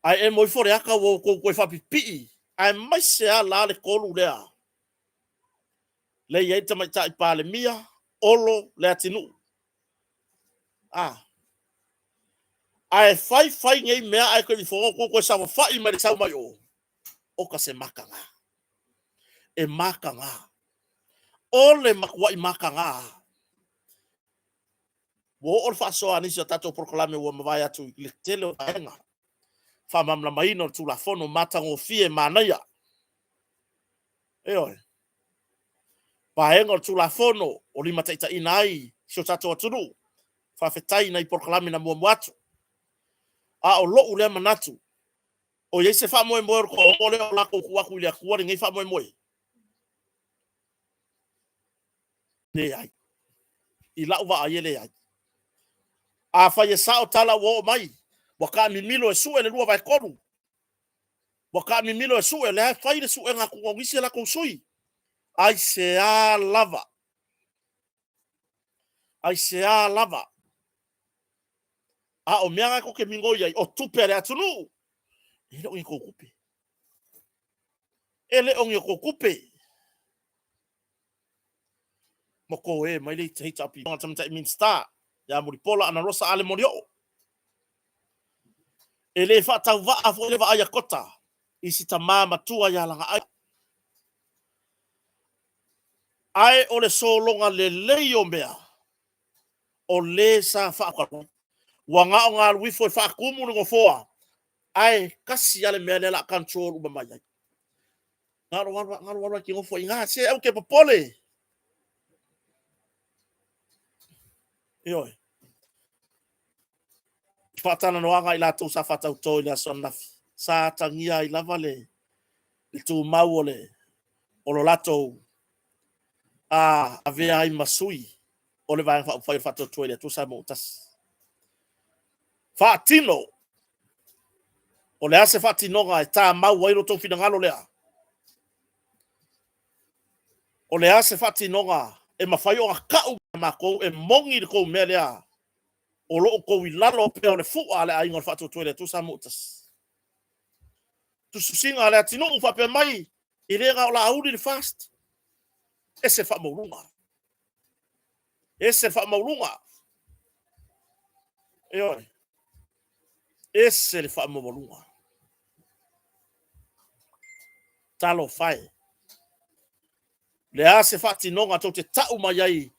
ae emo ifo le ata ua outou toe faapipii, aemaise lava la le tolu lea, lea e i ai le Tamaitai Palemia, Olo Leatinuu. A. Ae fai fai nei mea ae toe ifoga outou toe saofafai mai le sau mai o, oka se mataga. E mataga. O le matuai mataga lava. Ua oo le faasoa a nisi o tatou polokalame ua mavae atu i le tele o vaega faamalamalamaina o le Tulafono matagofie manaia. Ioe. Vaega o le Tulafono o limataitaiina ai si o tatou atunuu. Faafetai i nai polokalame na muamua atu. A o lou lea manatu, o i ai se faamoemoe o le toaono lea o latou tuu atu i le Atua lenei faamoemoe? Leai. I lau vaai e leai. Afai e sao tala ua oo mai, ua taamimilo e sue le 2/3, ua taamimilo e sue, o lea e fai le suega atu o nisi a latou sui. Aisea lava? Aisea lava? A o mea na tou te migoi ai, o tupe a le atunuu. E le o ni tou tupe. E le o ni tou tupe. Ma ko e mai le HRPP tamaitai Minista ia Mulipola Anarosa Ale Molioo. E le faatauvaa foi le vaai a Kota i si tama matua ia Lagaai. Ae o le sologa lelei o mea, o le sa faakalu. Ua na o na alu ifo e faatumu le nofoa, ae tasi lava le mea lea o le a control uma mai ai. Na o lou alu na o lou alu lava e te nofo i ina, se aua e te popole. Ioe. Faatalanoaga i latou sa faatauto i le aso ananafi, sa atagia ai lava le tumau o le o lo latou avea ai ma sui o le Vaega Faaupufai o le Faatuatua i le Atua Samoa ua Tasi. Faatino! O le a se faatinoga e tamau ai lo outou finagalo lea? O le a se faatinoga e mafai ona tau matou e moni le tou mea lea o lo o outou i lalo pea o le fua a le aiga o le Faatuatua i le Atua Samoa ua Tasi? Tusitusiga a le atunuu faapea mai, e le na o Laauli le FAST. Ese le faamaualuga. Ese le faamaualuga. Ioe. Ese le faamaualuga. Talofa e. Le a se faatinoga tou te tau mai ai i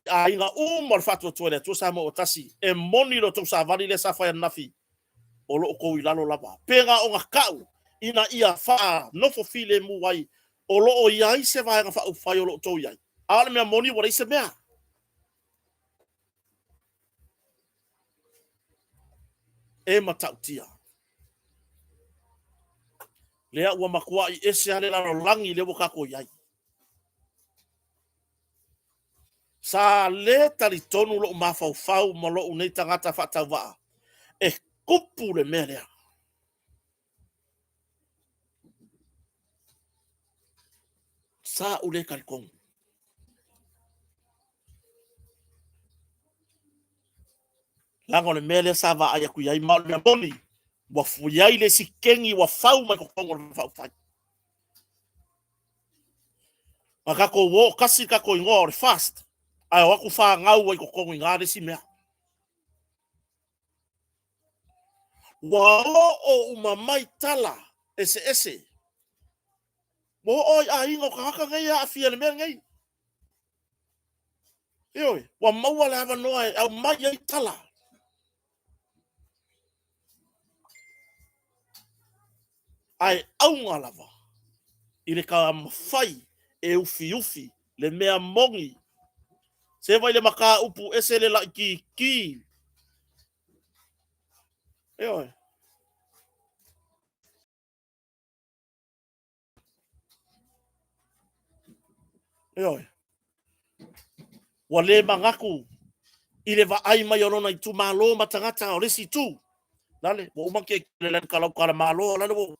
aiga uma o le Faatuatua i le Atua Samoa ua Tasi, e moni lo outou savali lea sa fai ananafi, o lo o outou i lalo lava. Pe na ona tau ina ia faanofo filemu ai, o lo o i ai se Vaega Faaupufai o lo o outou i ai, a o le mea moni ua leai se mea. E matautia. Lea ua matuai ese lava le lalolagi lea ua tatou i ai. Sa le talitonu lou mafaufau ma lou nei tagata faatauvaa e tupu le mea lea. Sa ou le talitonu. Leaga o le mea lea sa vaai atu i ai, ma o le mea moni, ua i ai le isi kegi ua fau mai totonu o le Faaupufai. Na tatou o tasi le tatou igoa o le FAST, ae o atu fanau ai totonu i ina le isi mea. Ua oo uma mai tala eseese. Ua oo i aiga o tagata nei e aafia i le mea lenei. Ioe, ua maua le avanoa e aumai ai tala. Ae auga lava i le taumafai e ufiufi le mea moni. Se vai le mataupu ese le laitiiti. Ioe. Ioe. Ua le manatu i le vaai mai o lona itumalo ma tagata o le isi itu. Lale, ua uma ke le lan kalau kala malo, lale ua...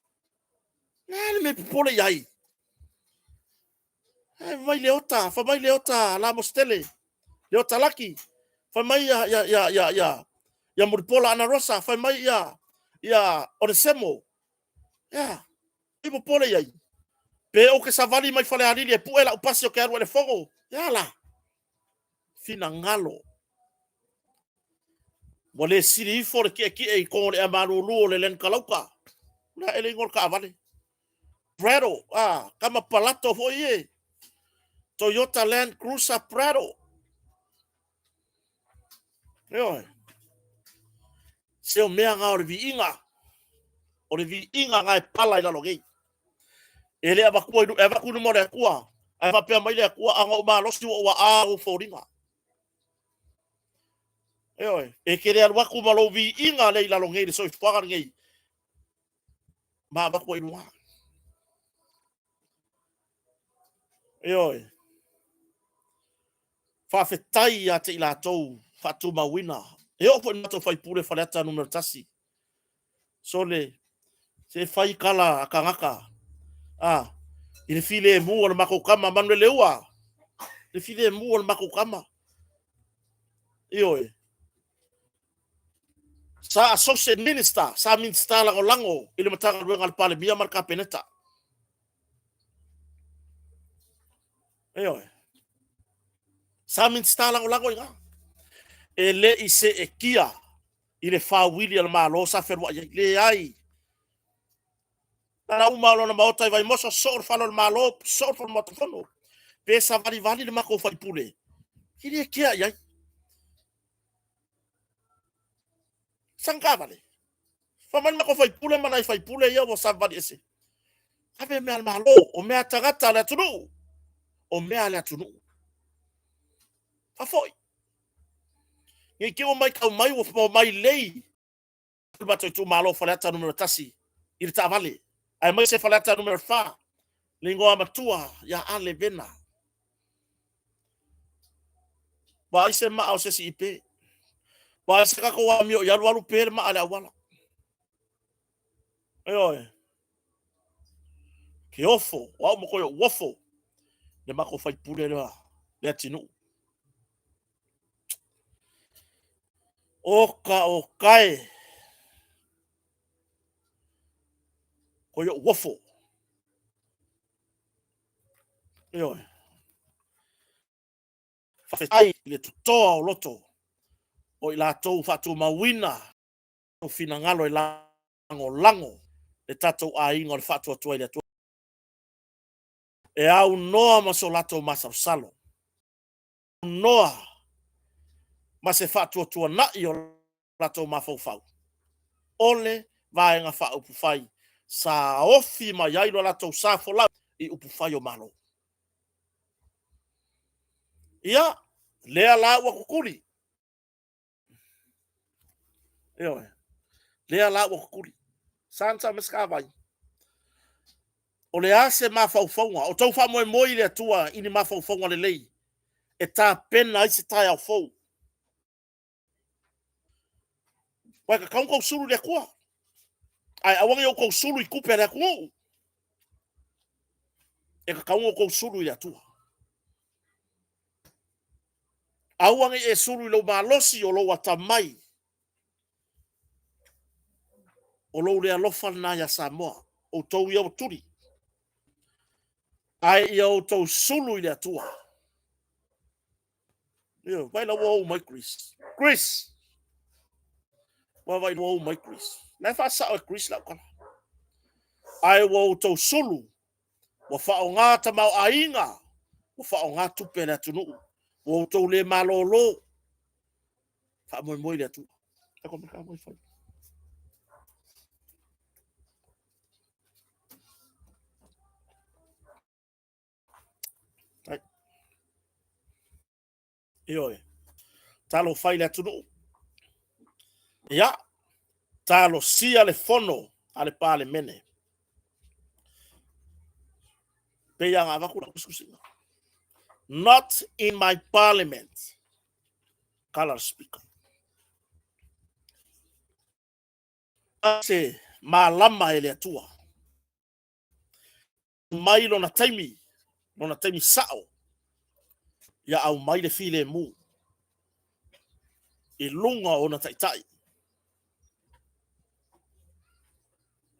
Le le me popole i ai. E mai le ota, fa mai le ota la mostele, le ota laki, fa mai ia ia ia ia ia ia Mulipola Anarosa, fai mai ia ia Onesemo. Ia, i popole i ai. Pe ou te savali mai Falealili e pue lau pasi ou te alu ai i le fono, ia la. Finagalo. Ua le sili ifo le tietie i totonu o le ea malulu o le Land Kalauka. O le a ea le igoa o le taavale? Prado, ah, kama palato foi e. Toyota Land Cruiser Prado. Ioe. Se o mea na o le viiga. O le viiga na e pala i lalo nei. E le avatua i, e avatu i luma o le Atua. Ae faapea mai le Atua, a na ou malosi ua ou aa ou foliga. Ioe. E te le alu atu ma lou viiga lea i lalo nei i le soifuaga lenei. Ma avatu ai i luga. Ioe. Faafetai ia te i latou faatumauina. E oo foi i le matou faipule Faleata Nu.1. Sole, se fai tala a tagata a, i le filemu o le matou tama, Manueleua, le filemu o le matou tama. Ioe. Sa Associate Minister, sa Minisita Lagolago i le Matagaluega a le Palemia ma le Kapeneta. Ioe. Sa Minisita Lagolago i ina. E le i seetia i le faauili a le Malo sa fealuai ai. Leai. Na uma lona maota i Vaimoso, soo le fale o le Malo, soo le Maota Fono. Pe savalivali le matou faipule, e le kea i ai. Sana taavale. Fai mai le matou faipule ma nai faipule ia ua savavali ese. Ave mea a le Malo, o mea a tagata o le atunuu, o mea a le atunuu. Faafoi. Ne i te i ua matau mai ua mai lei le matou itumalo o Faleata Nu.1 i le taavale, aemaise Faleata Nu.4, le igoa matua ia Ale Vena. Vaai se maa o se isi i pe. Vaai se tatou amio i alu alu pe le maa i le auala. Ioe. Ke ofo, o au ma koe o ofo le matou faipule lea, Leatinuu. Oka oka e, koe o ofo. Ioe. Faafetai i le totoa o loto o i latou faatumauina o finagalo e lagolago le tatou aiga o le Faatuatua i le Atua e aunoa ma so latou masalosalo, aunoa ma se faatuatuanai o latou mafaufau, o le Vaega Faaupufai sa ofi mai ai lo latou sa folau i upufai o Malo. Ia, lea la ua tutuli. Ioe. Lea la ua tutuli. Sa na sau mai se taavai. O le a se mafaufauga? O tou faamoemoe i le Atua i ni mafaufauga lelei e tapena ai se taeao fou. Ua e tatau ona tou sulu i le Atua. Ae aua ne i outou sulu i tupe a le atunuu. E tatau ona outou sulu i le Atua. Aua ne i e sulu i lou malosi o lou atamai, o lou le alofa lena ia Samoa, outou ia ua tuli. Ae ia outou sulu i le Atua. Io, vai la ua ou mai Chris. Chris! Ua vai ua ou mai Chris. La e faasao e Chris lau tala. Ae ua outou sulu, ua faaaoga tamaoaiga, ua faaaoga tupe a le atunuu, ua outou le malolo. Faamoemoe i le Atua. Ioe. Talofa i le atunuu. Ia, talosia le fono a le Palemene. Pei lava ona avatu lau tusitusiga. Not in my parliament. Tala le Speaker. Se malama e le Atua. Mai lona taimi, lona taimi sao, ia aumai le filemu i luga o ona taitai.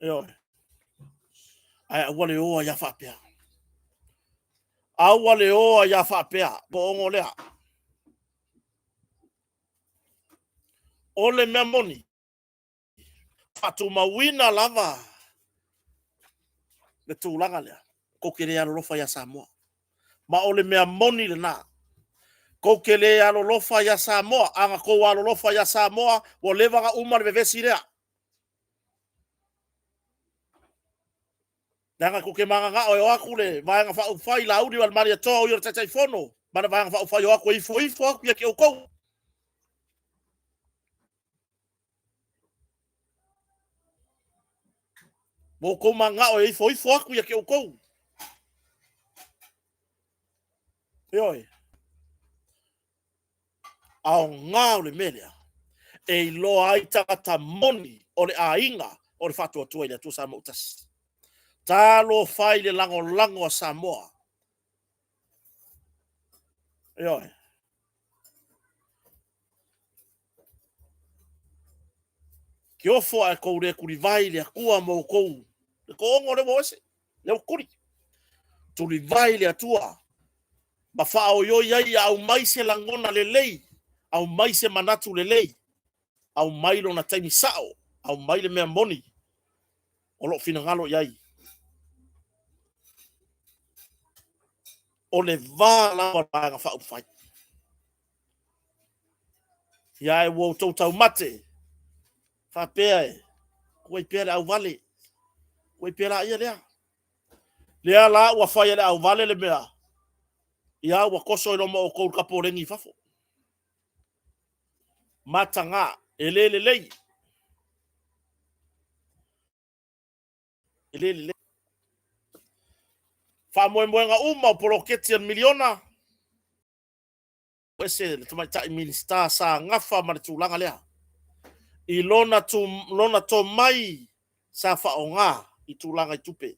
Ioe. Ae aua le oa ia faapea. Aua le oa ia faapea, po ongo lea. O le mea moni, faatumauina lava le tulaga lea, kou te le alolofa ia Samoa. Ma o le mea moni lena. Kou te le alolofa ia Samoa, a na kou alolofa ia Samoa, ua leva na uma le vevesi lea. Leaga tou te mananao e o atu le Vaega Faaupufai Laauli ma le Malietoa o ia o le Taitaifono ma le Vaega Faaupufai o atu e ifoifo atu ia te outou. Ua outou mananao e ifoifo atu ia te outou. Ioe. Aoga o le mea lea e iloa ai tagata moni o le aiga o le Faatuatua i le Atua Samoa ua Tasi. Talofa i le lagolago a Samoa. Ioe. Kiofo ae kou le tulivae i le Atua ma outou. Le toaono lea ua o ese, lea ua tuli. Tulivae i le Atua ma faaoioi ai ia aumai se lagona lelei, aumai se manatu lelei, aumai lona taimi sao, aumai le mea moni o lo o finagalo i ai. O le va lava o le Vaega Faaupufai. Ia ae ua outou taumate, faapea e tuai pea le auvale, tuai pea laia lea. Lea la ua fai e le auvale le mea, ia ua toso ai loa ma outou i le tapoleni i fafo. Mataga, e le lelei. E le lelei. Faamoemoega uma o poloketi a le miliona, ese le tamaitai Minisita sa nafa ma le tulaga lea i lona, tu, lona tomai sa faaaoga i tulaga i tupe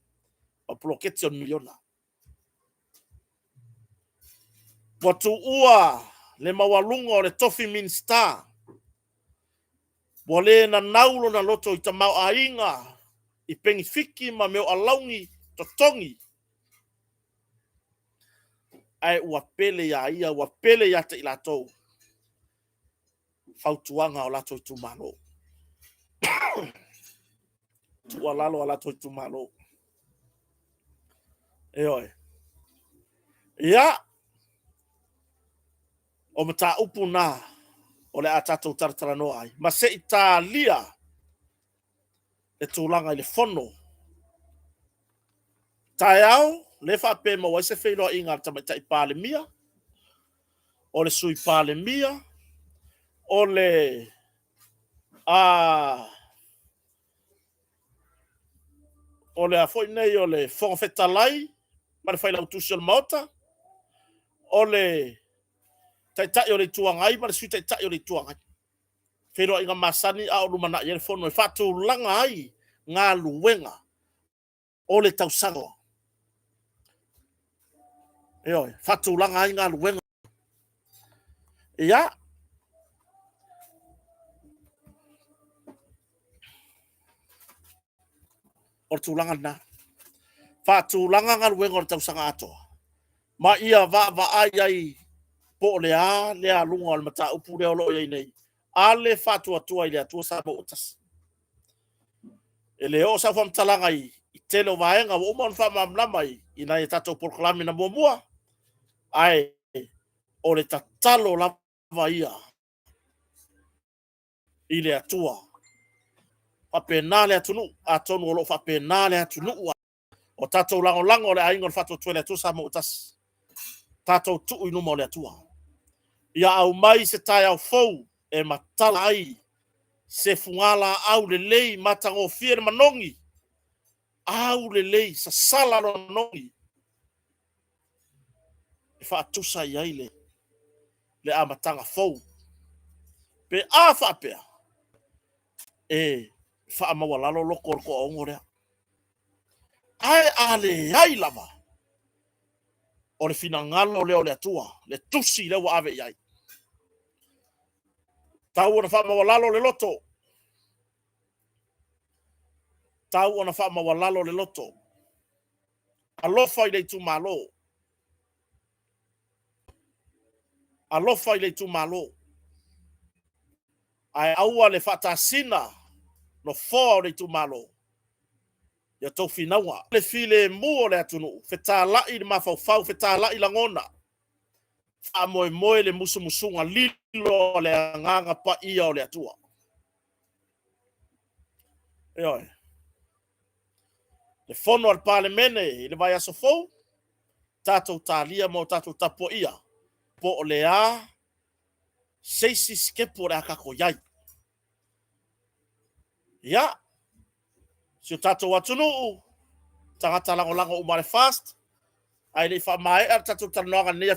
o poloketi o le miliona. Ua tuua le maualuga o le tofi Minisita, ua le nanau lona loto i tamaoaiga, i penifiti ma mea o alauni totogi, ae ua pele ia ia, ua pele ia te i latou fautuaga o latou itumalo. Tuualalo a latou itumalo. Ioe. Ia, o mataupu na o le a tatou talatalanoa ai, ma se i talia le tulaga i le fono. Taeao, le faapea e maua ai se feiloaiga a le Tamaitai Palemia, o le Sui Palemia, o le a o le a foi nei o le Fofoga Fetalai ma le Failautusi o le Maota, o le Taitai o le Itu Agai ma le Sui Taitai o le Itu Agai. Feiloaiga masani a o lumanai ai le fono e faatulaga ai galuega o le tausaga. Ioe, faatulaga ai galuega. Ia, o le tulaga lena. Faatulaga galuega o le tausaga atoa ma ia vaavaai ai po o le a le aluga o le mataupu lea o lo o i ai nei a le Faatuatua i le Atua Samoa ua Tasi. E le oo sau faamatalaga i tele o vaega ua uma ona faamalamalama i nai a tatou polokalame na muamua, ae o le tatalo lava ia i le Atua. Faapena le atunuu, atonu o lo o faapena le atunuu o tatou lagolago o le aiga o le Faatuatua i le Atua Samoa ua Tasi. Tatou tuu i luma o le Atua. Ia aumai se taeao fou e matala ai se fugalaau lelei matagofie le manogi, au lelei, sasala lona manogi e faatusa i ai le amataga fou. Pe a faapea e faamaualalo loko o le toaono lea. Ae a leai lava, o le finagalo lea o le Atua, le tusi lea ua ave i ai. Tau ona faamaualalo le loto. Tau ona faamaualalo le loto. Alofa i le itumalo. Alofa i le itumalo. Ae aua le faatasina nofoa o le itumalo. Ia tou finauga. Le filemu o le atunuu, fetalai le mafaufau, fetalai lagona, faamoemoe le musumusuga lilo a le Agaga Paia o le Atua. Ioe. Le fono a le Palemene i le vaiaso fou, tatou talia ma o tatou tapuaia po o le a se isi sitepu o le a tatou i ai. Ia, si o tatou atunuu, tagata lagolago uma a le FAST, ae le i faamaea le tatou talanoaga i lenei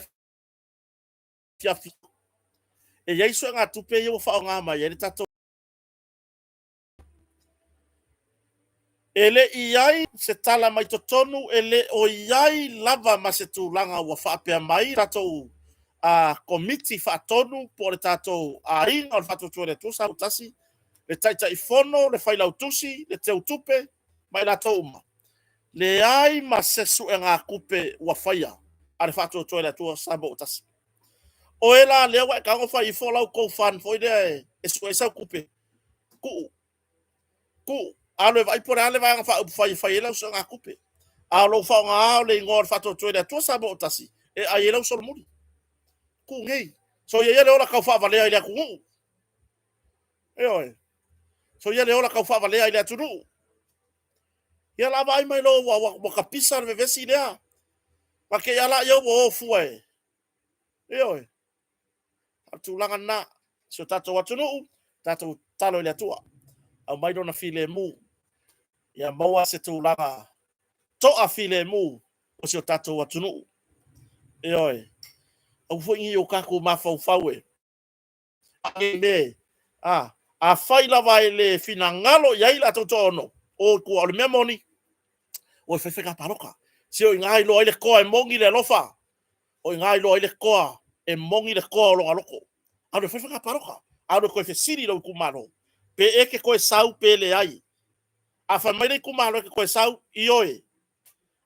afiafi, e i ai suegatupe ia ua faaaoga mai ai le tatou. E le i i ai se tala mai totonu, e le o i ai lava ma se tulaga ua faapea mai tatou Komiti Faatonu po o le tatou aiga o le Faatuatua i le Atua Samoa Tasi. Le Taitaifono, le Failautusi, le Teutupe ma i latou uma, leai ma se suegatupe ua faia a le Faatuatua i le Atua Samoa ua Tasi. O e la lea ua e tago fai ifo lau tou fund foi lea e sue ai sau tupe, tuu, tuu, alu e vaai po o le a le Vaega Faaupufai e fai ai lau suegatupe. A o lou faaaoga o le igoa o le Faatuatua i le Atua Samoa ua Tasi e ai ai lau solomuli. Tuu nei. Soia ia le ola taufaavalea i le atunuu. Ioe. Soia le ola taufaavalea i le atunuu. Ia la vaai mai loa ua tapisa le vevesi lea. Na te i lava laia ua o fua e. Ioe. O le tulaga lena. Si o tatou atunuu, tatou tatalo i le Atua. Aumai lona filemu. Ia maua se tulaga toa filemu o si o tatou atunuu. Ioe. Aua foi ne i o tatou mafaufau e me a afai lava e le finagalo i ai latou toaono, o tua, o le mea moni, o e fai faiga palota. Se o i ina e iloa ai le toa e moni le alofa, o i ina e iloa ai le toa e moni le toa o lona loto. Alu e fai faiga palota, alu e toe fesili i lou itumalo, pe e te toe sau pe leai. A fai mai le itumalo e te toe sau, ioe.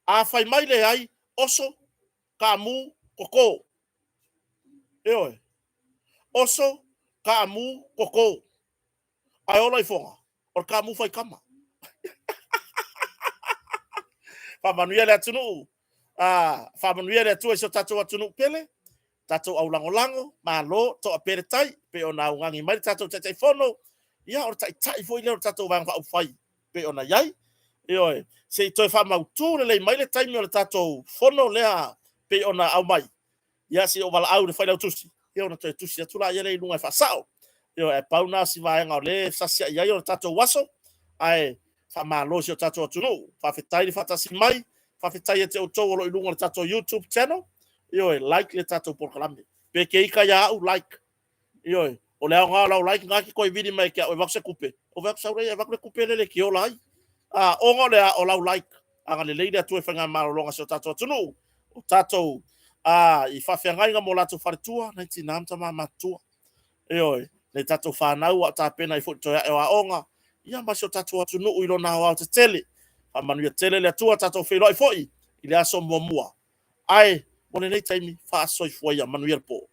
A fai mai leai, oso, taamu, toto. Ioe. Oso, taamu, toto. Ae ola ifoga, o le taamu faitama. Faamanuia le atunuu. Faamanuia le Atua i si o tatou atunuu pele, tatou aulagolago, malo, toa pea le tai, pei ona augani mai le tatou Taitaifono, ia o le taitai foi lea o le tatou Vaega Faaupufai pei ona i ai. Ioe, se i toe faamautu lelei mai le taimi o le tatou fono lea pei ona aumai, ia se i ou valaau i le Failautusi, ia ona toe tusi atu lea i luga e faasao. Ioe, ae pau lena o si vaega o lea e sasiai ai o le tatou aso, ae faamalo i si o tatou atunuu. Faafetai le faatasi mai, faafetai ia te outou o lo o i luga o le tatou YouTube channel. Ioe, like le tatou polokalame. Pe te ita ia au, like. Ioe, o le aoga o lau like, na te toe vili mai ia te au e avatu se tupe. Ou fai atu sau lea e avatu le tupe lea e te ola ai. A, ona o le a, o lau like. Agalelei le Atua i faigamalologa a si o tatou atunuu. O tatou a, i faafeagaiga mo latou faletua, nai tina ma tama matutua. Ioe, nai tatou fanau a o tapena ai foi i le toe ae o aoga, ia ma si o tatou atunuu i lona aoaotetele. Faamanuia tele le Atua, tatou feiloai foi i le aso muamua. Ae mo lenei taimi, faasoifua ia, manuia le po.